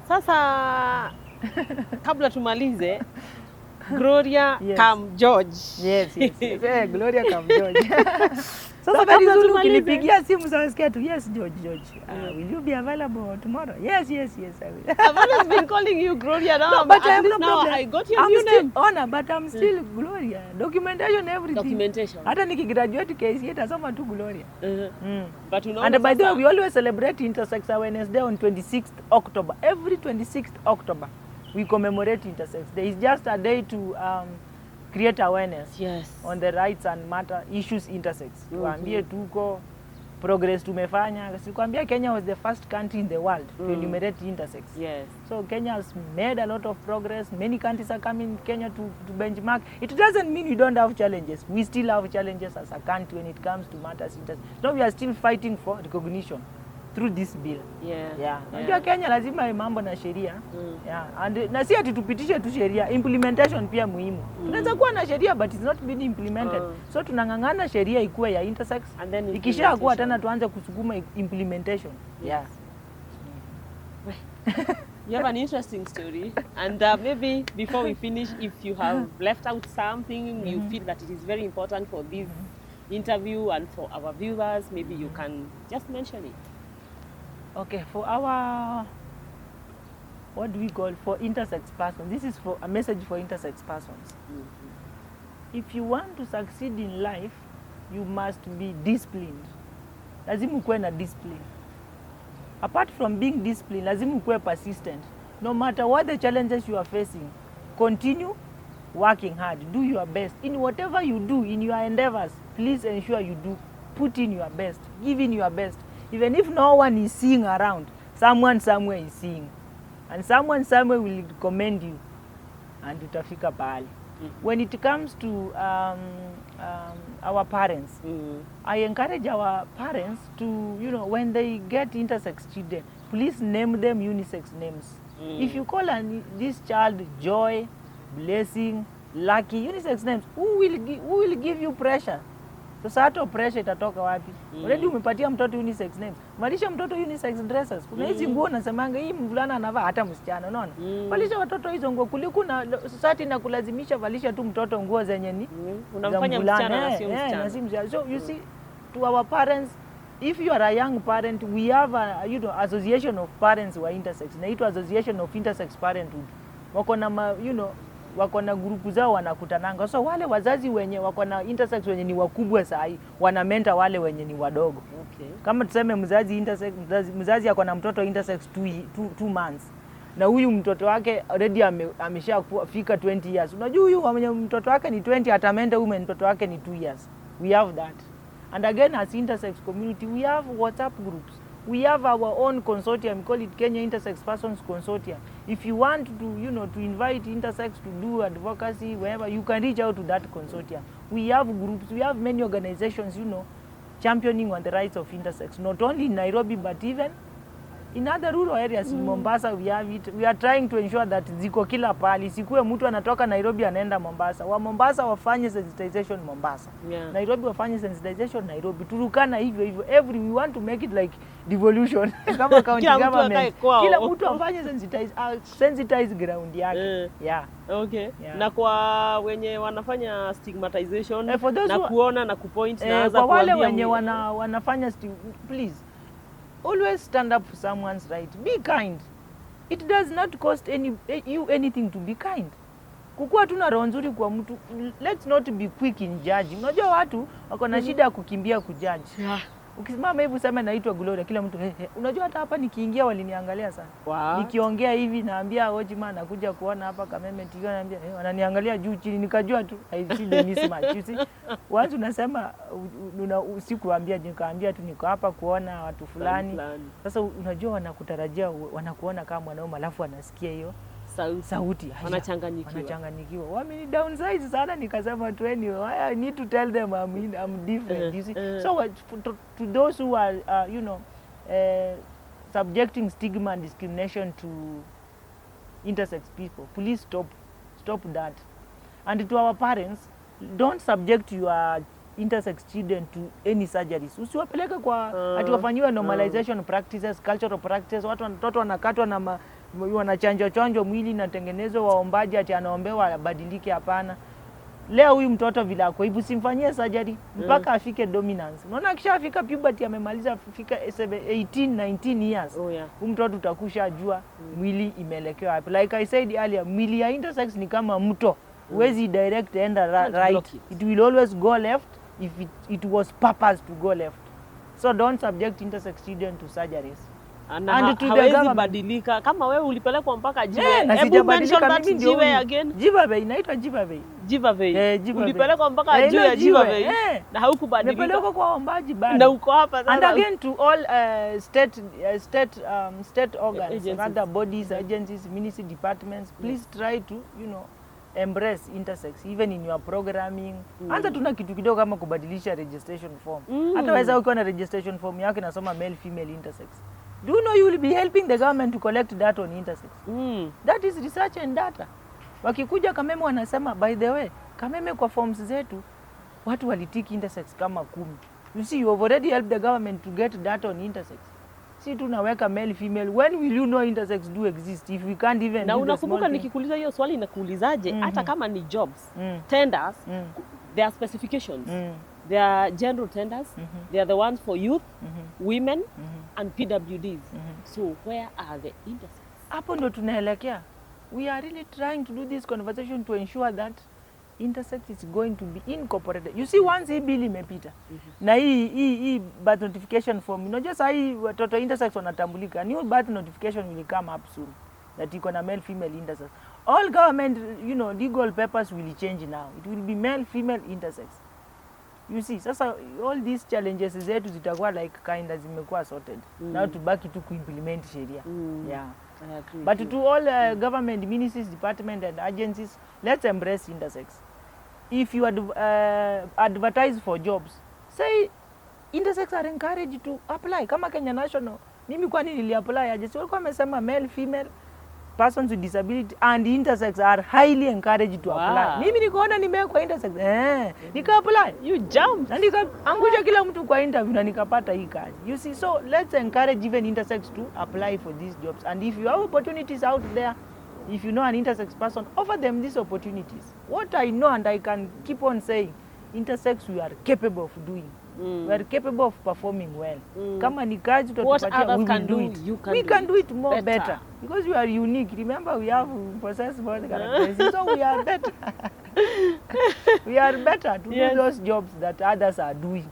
Sasa kabla tumalize, Gloria Kam George. Yes. Hey, Gloria Kam George. Sasa So very kabla soon tumalize- ukinipigia simu sawasikia tu, "Yes, George, George. Will you be available tomorrow?" Yes, I will." I've always been calling you Gloria now. No, but at I have least no now problem. I got your I'm new still name. Honor, but I'm still Gloria. Documentation, everything. Documentation. Hata nikigraduate KCA tasoma tu Gloria. But unaona And by the way, sasa- we always celebrate Intersex Awareness Day on 26th October. Every 26th October, we commemorate Intersex Day. It's just a day to create awareness on the rights and matter issues intersex. Tuambie tuko progress tumefanya. Sikwambia Kenya was the first country in the world to enumerate intersex. So Kenya has made a lot of progress. Many countries are coming Kenya to benchmark. It doesn't mean we don't have challenges. We still have challenges as a country when it comes to matters intersex. No, we are still fighting for recognition through this bill. Yeah. Unajua Kenya lazima mambo na sheria. Yeah. And na si ati tupitishe tu sheria, implementation pia muhimu. Tunaweza kuwa na sheria but it's not been implemented. So tunang'ang'ana sheria ikuwe ya intersex. And then Ikishakuwa implementation. tena tuanze kusukuma implementation. Yeah. You have an interesting story, and maybe before we finish, if you have left out something you feel that it is very important for this interview and for our viewers, maybe you can just mention it. Okay, for our What do we call for intersex persons? This is for a message for intersex persons. If you want to succeed in life, you must be disciplined. Lazima ukuwe na discipline. Apart from being disciplined, lazima ukuwe persistent. No matter what the challenges you are facing, continue working hard. Do your best. In whatever you do, in your endeavors, please ensure you do put in your best. Give in your best. Even if no one is seeing around, someone somewhere is seeing. And someone somewhere will commend you and utafika pahali. When it comes to our parents, I encourage our parents to, when they get intersex children, please name them unisex names. If you call this child Joy, Blessing, Lucky, unisex names, who will give you pressure? Sasa hata pressure itatoka wapi? Already umepatia mtoto unisex names. Valisha mtoto unisex dresses. Kuna hizi nguo nasemanga hii mvulana anavaa hata msichana, unaona? Valisha watoto hizo nguo kuliko na society na kulazimisha valisha tu mtoto nguo zenye ni za Unamfanya mvulana. msichana na Eh, sio eh, msichana. na si msichana. So you see, to our parents, if you are a young parent, we have a association of parents wa intersex. Inaitwa Association of Intersex Parenthood. Wako na wako na grupu zao wanakutananga. So wale wazazi wenye wako na intersex wenye ni wakubwa saa hii wana mentor wale wenye ni wadogo. Kama tuseme mzazi intersex, mzazi ako na mtoto intersex 2 months na huyu mtoto wake already ameshafika 20 years. Unajua huyu mwenye mtoto wake ni 20 atamentor huyu mwenye mtoto wake ni 2 years. We have that. And again, as intersex community, we have WhatsApp groups. We have our own consortium, we call it Kenya Intersex Persons Consortium. If you want to invite intersex to do advocacy wherever, you can reach out to that consortium. We have groups, we have many organizations, championing on the rights of intersex, not only in Nairobi, but even in other rural areas. In Mombasa we have it. We are trying to ensure that ziko kila pahali, isikuwe mtu anatoka Nairobi anaenda Mombasa. Wa Mombasa wafanye sensitization Mombasa. Nairobi wafanye sensitization Nairobi, Turkana hivyo hivyo. Every we want to make it like devolution kama county Kila mtu akae government. kwao. Kila mtu afanye sensitize ground yake. Yeah. Okay. Na kwa wenye wanafanya stigmatization Eh, for those na kuona na kupoint na Eh, anza kwa wale kuambia wenye wanafanya please always stand up for someone's right. Be kind. It does not cost you anything to be kind. Kukuwa tu na roho nzuri kwa mtu, let's not be quick in judging. Unajua watu wako na shida ya kukimbia kujudge. Ukisimama hivi useme naitwa Gloria, kila mtu hey, hey. Unajua hata hapa nikiingia waliniangalia sana. Nikiongea hivi naambia Ojima nakuja kuona hapa Kameme TV, naambia hey, wananiangalia juu chini, nikajua tu I see the mismatch. You see, once unasema sikuambia, nikaambia tu niko hapa kuona watu fulani. Fulani. Sasa unajua wanakutarajia, wanakuona kama mwanaume, alafu wanasikia hiyo Sauti. sauti. Haya, Wanachanganyikiwa. Wanachanganyikiwa. Wameni downsize sana, nikasema tu anyway, I need to tell them I'm different. You see, so to those who are subjecting stigma and discrimination to intersex people, please stop that. And to our parents, don't subject your intersex children to any surgeries. Usiwapeleke kwa ati wafanyiwe normalization practices, cultural practices. Watu watoto wanakatwa na wanachanjwa chanjwa mwili inatengenezwa, waombaji ati anaombewa abadilike. Hapana. Leo huyu mtoto vile ako hivi, usimfanyie surgery mpaka afike dominance. Unaona akishafika puberty, amemaliza fika 18 19 years, huyu mtoto utakusha jua mwili imeelekewa wapi. Like I said earlier, mwili ya intersex ni kama mto, huwezi direct enda Can't right. block it. It will always go left if it was purpose to go left. So don't subject intersex children to surgeries. Na And to the hawezi government. Badilika kama wewe ulipelekwa mpaka jiwe. Eh, na Hebu sijabadilika mention that mimi ndio jiwe huyu. again. Jiva Bay, inaitwa Jiva Bay. Jiva Bay. Eh, Jiva Bay. Ulipelekwa mpaka Eh, juu ile ya Jiva jiwe, Bay eh. na haukubadilika. Nimepelekwa kwa waombaji bado. Na uko hapa sasa. And again, to all state organs, Agencies. other bodies, agencies, ministry departments, please try to embrace intersex even in your programming. Anza tuna kitu kidogo kama kubadilisha registration form. Hata weza ukiwa na registration form yako inasoma male, female, intersex. Do you know you will be helping the government to collect data on intersex? That is research and data. Wakikuja Kameme wanasema, by the way, Kameme kwa forms zetu watu walitiki intersex kama 10. You see, you have already helped the government to get data on intersex. Si tunaweka male, female. When will you know intersex do exist if we can't even Na do the unakumbuka small thing? nikikuuliza hiyo swali nakuulizaje? Hata kama ni jobs, tenders, there are specifications. There are general tenders, they are the ones for youth, women and PWDs. So where are the intersex? Hapo ndo tunaelekea. We are really trying to do this conversation to ensure that intersex is going to be incorporated. You see, once hii bill imepita na hii birth notification form, unajua saa hii watoto intersex wanatambulika. New birth notification will come up soon that iko na male, female, intersex. All government legal papers will change now. It will be male, female, intersex. You see, sasa all these challenges zetu zitakuwa like kinda zimekuwa sorted. Now tubaki tu kuimplement sheria. Yeah. I agree But with you. to all government ministries, department and agencies, let's embrace intersex. If you advertise for jobs, say intersex are encouraged to apply. Kama Kenya National, mimi kwani niliapply aje? Si walikuwa wamesema male, female, persons with disability and intersex are highly encouraged to apply. Mimi nikaona nimewekwa intersex, nika apply You jumped. Na nikaangusha kila mtu kwa interview na nikapata hii kazi. You see, so let's encourage even intersex to apply for these jobs. And if you have opportunities out there, if you know an intersex person, offer them these opportunities. What I know and I can keep on saying, intersex, we are capable of doing. We are capable of performing well. Kama ni kazi What utatupatia, others we will can do do, it. you can We do can it do it more better. better. Because we are unique. Remember, we have possess both characteristics, so we are better. We are better to do those jobs that others are doing.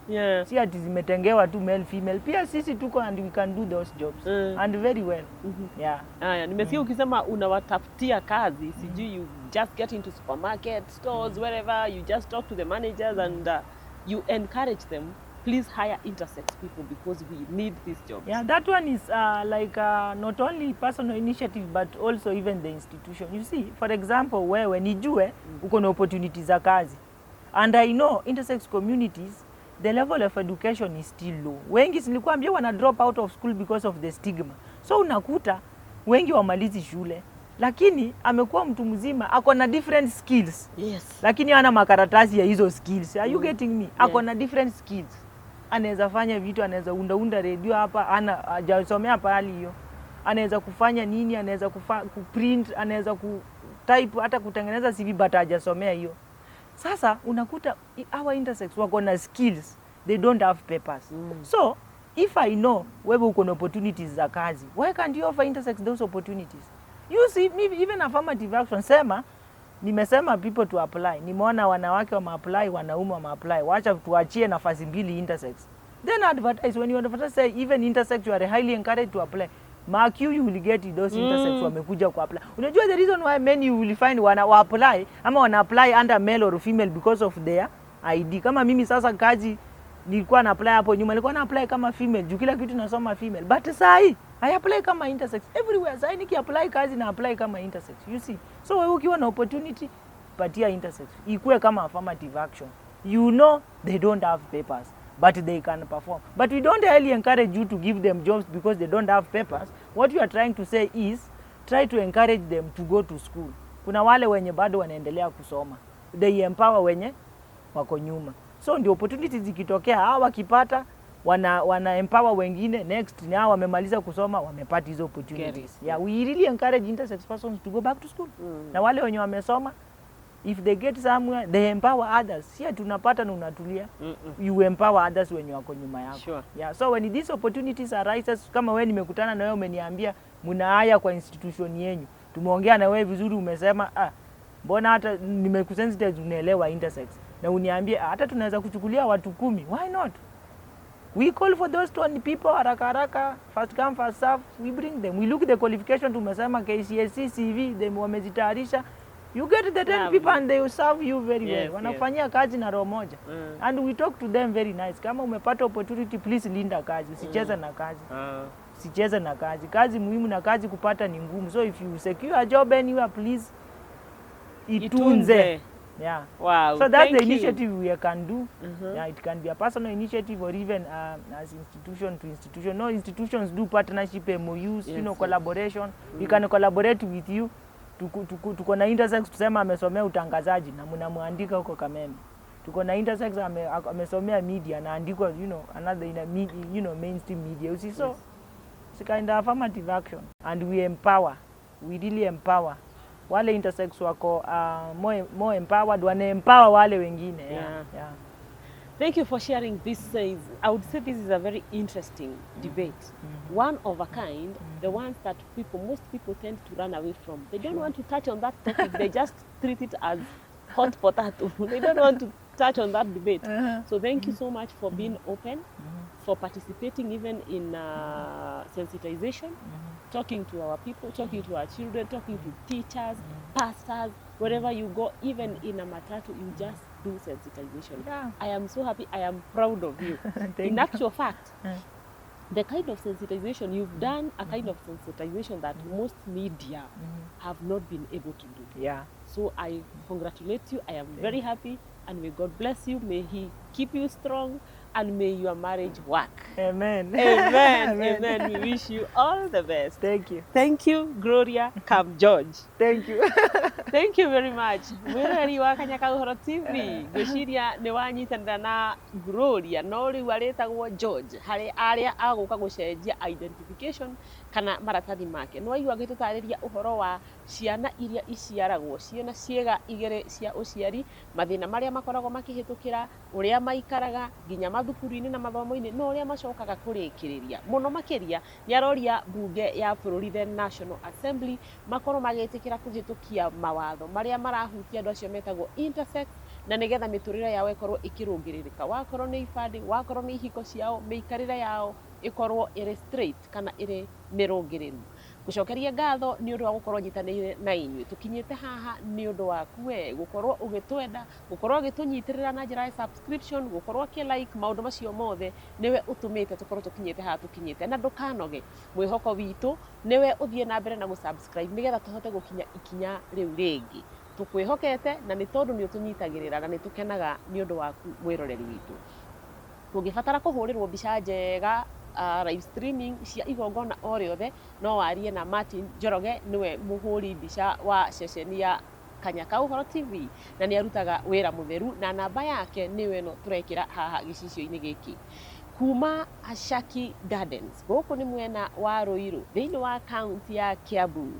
Si ati zimetengewa tu male, female. Pia sisi tuko and we can do those jobs and very well. Yeah. Aya, nimesikia ukisema unawatafutia kazi, sijui you just get into supermarket, stores, wherever, you just talk to the managers and you encourage them, please hire intersex people because we need these jobs. Yeah, that one is like not only personal initiative but also even the institution. You see, for example, wewe nijue uko na opportunities za kazi. And I know intersex communities, the level of education is still low. Wengi nilikuambia wana drop out of school because of the stigma. So unakuta wengi wamalizi shule, lakini amekuwa mtu mzima, ako na different skills, lakini ana makaratasi ya hizo skills. Are you getting me? Ako na different skills, anaweza fanya vitu, anaweza unda redio hapa, ana hajasomea pahali hiyo, anaweza kufanya nini, anaweza kuprint, anaweza kutype, hata kutengeneza CV, but hajasomea hiyo. Sasa unakuta our intersex wako na skills, they don't have papers. So if I know wewe uko na opportunities za kazi, why can't you offer intersex those opportunities? You see, maybe even affirmative action, sema nimesema people to apply, nimeona wanawake wameapply, wanaume wameapply, wacha tuachie nafasi mbili intersex. Then advertise. When you advertise, say even intersex, you are highly encouraged to apply. Mark you, you will get those intersex wamekuja ku apply. Unajua the reason why many you will find wana wa apply ama wana apply under male or female because of their ID. Kama mimi sasa kazi nilikuwa na apply hapo nyuma, nilikuwa na apply kama female juu kila kitu nasoma female, but saa hii I apply kama intersex everywhere. Saa hii niki apply kazi na apply kama intersex, you see. So wewe ukiwa na opportunity, patia intersex, ikuwe kama affirmative action. You know they don't have papers but they can perform, but we don't highly encourage you to give them jobs because they don't have papers. What you are trying to say is try to encourage them to go to school. Kuna wale wenye bado wanaendelea kusoma, they empower wenye wako nyuma. So ndio opportunities zikitokea, hawa wakipata wana empower wengine. Next ni hawa wamemaliza kusoma, wamepata hizo opportunities. Get it. Yeah, we really encourage intersex persons to go back to school. Na wale wenye wamesoma, if they get somewhere, they empower others. Si ati unapata na unatulia. You empower others wenye wako nyuma yako. Yeah, so when these opportunities arises, kama wewe nimekutana na wewe umeniambia mna hire kwa institution yenyu, tumeongea na wewe vizuri, umesema, ah, mbona hata nimekusensitize, unaelewa intersex, na uniambie, ah, hata tunaweza kuchukulia watu 10, why not? We call for those 20 people haraka haraka, first come, first serve, we bring them. We look the qualification, tumesema KCSE, CV, them wamezitayarisha. You get the 10 Lovely. People and they will serve you very well. Wanakufanyia kazi na roho moja. And we talk to them very nice. Kama umepata opportunity, please linda kazi, usicheze na kazi. Usicheze na kazi. Kazi muhimu na kazi kupata ni ngumu. So if you secure a job anywhere, please itunze. Itunze. Yeah. Wow. So that's Thank the you. Initiative we can do. Yeah, it can be a personal initiative or even as institution to institution. No, institutions do partnership MOUs, collaboration. We can collaborate with you. Tuko na intersex tusema amesomea utangazaji na mnamwandika huko Kameme. Tuko na intersex amesomea media anaandikwa another in a mainstream media. You see, so it's kind of affirmative action and we empower. We really empower. Wale intersex wako more empowered, wana empower wale wengine. Yeah. Yeah. Thank you for sharing this. I would say this is a very interesting debate. One of a kind, the ones that people, most people tend to run away from. They don't want to touch on that topic. They just treat it as hot potato. They don't want to touch on that debate. So thank you so much for being open, for participating even in sensitization, talking to our people, talking to our children, talking to teachers, pastors, wherever you go, even in a matatu, you just do sensitization. I am so happy. I am proud of you. Thank In you. actual fact, the kind of sensitization you've done, a kind of sensitization that most media have not been able to do. So I congratulate you. I am very happy, and may God bless you. May He keep you strong, and may your marriage work. Amen. Amen. Amen. We wish you all the best. Thank you. Thank you, Gloria Cam George. Thank you. Thank you very much. Mwiroreri wa Kanya ka Ũhoro TV, ngwĩciria nĩ wanyitanĩra na Gloria, no rĩu arĩtagwo George harĩ arĩa agũka gũcenjia identification kana maratathi make. Nĩ waigua agĩtũtarĩria ũhoro wa ciana iria iciaragwo ciĩna ciĩga igĩrĩ cia ũciari, mathĩna marĩa makoragwo makĩhĩtũkĩra, ũrĩa maikaraga nginya mathukuru-inĩ na mathomo-inĩ, na ũrĩa macokaga kũrĩkĩrĩria. Mũno makĩria nĩ aroria mbunge ya bũrũri, the National Assembly, makorwo magĩtĩkĩra kũhĩtũkia mawatho marĩa marahutia andũ acio metagwo intersex, na nĩgetha mĩtũrĩre yao ĩkorwo ĩkĩrũngĩrĩrĩka, wakorwo nĩ ibandĩ, wakorwo nĩ ihiko ciao, mĩikarĩre yao ĩkorwo ĩrĩ straight kana ĩrĩ mĩrũngĩrĩru. Gũcokeria ngatho nĩ ũndũ wa gũkorwo nyitanĩire na inyuĩ tũkinyĩte haha, nĩ ũndũ waku we gũkorwo ũgĩtwenda, gũkorwo ũgĩtũnyitĩrĩra na njĩra ya subscription, gũkorwo ũkĩ like, maũndũ macio mothe nĩwe ũtũmĩte tũkorwo tũkinyĩte haha tũkinyĩte. Na ndũkanoge, mwĩhoko witũ nĩwe ũthiĩ na mbere na gũ-subscribe nĩgetha tũhote gũkinya ikinya rĩu rĩngĩ. Tũkwĩhokete na nĩ tondũ nĩ ũtũnyitagĩrĩra na nĩ tũkenaga nĩ ũndũ waku, mwĩroreri witũ. Ũngĩbatara kũhũrĩrwo mbica njega, live streaming cia igongona o rĩothe, no warie na Martin Njoroge, nĩwe mũhũri mbica wa ceceni ya Kanya ka Ũhoro TV, na nĩ arutaga wĩra mũtheru, na namba yake nĩyo ĩno tũrekĩra haha gĩcicio-inĩ gĩkĩ. Kuma Ashaki Gardens, gũkũ nĩ mwena wa Ruiru thĩinĩ wa kaunti ya Kiambu,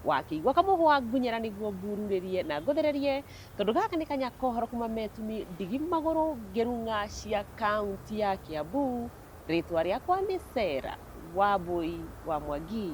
wakĩigua kamũhwa ngunyĩra nĩguo ngururĩrie na ngũthererie, tondũ gaka nĩ kanya kohoro kuma metumi ndigi magũrũ ngĩrung'a cia kaunti ya Kiambu. Rĩtwa rĩakwa nĩ Sarah Wambui wa Mwangi.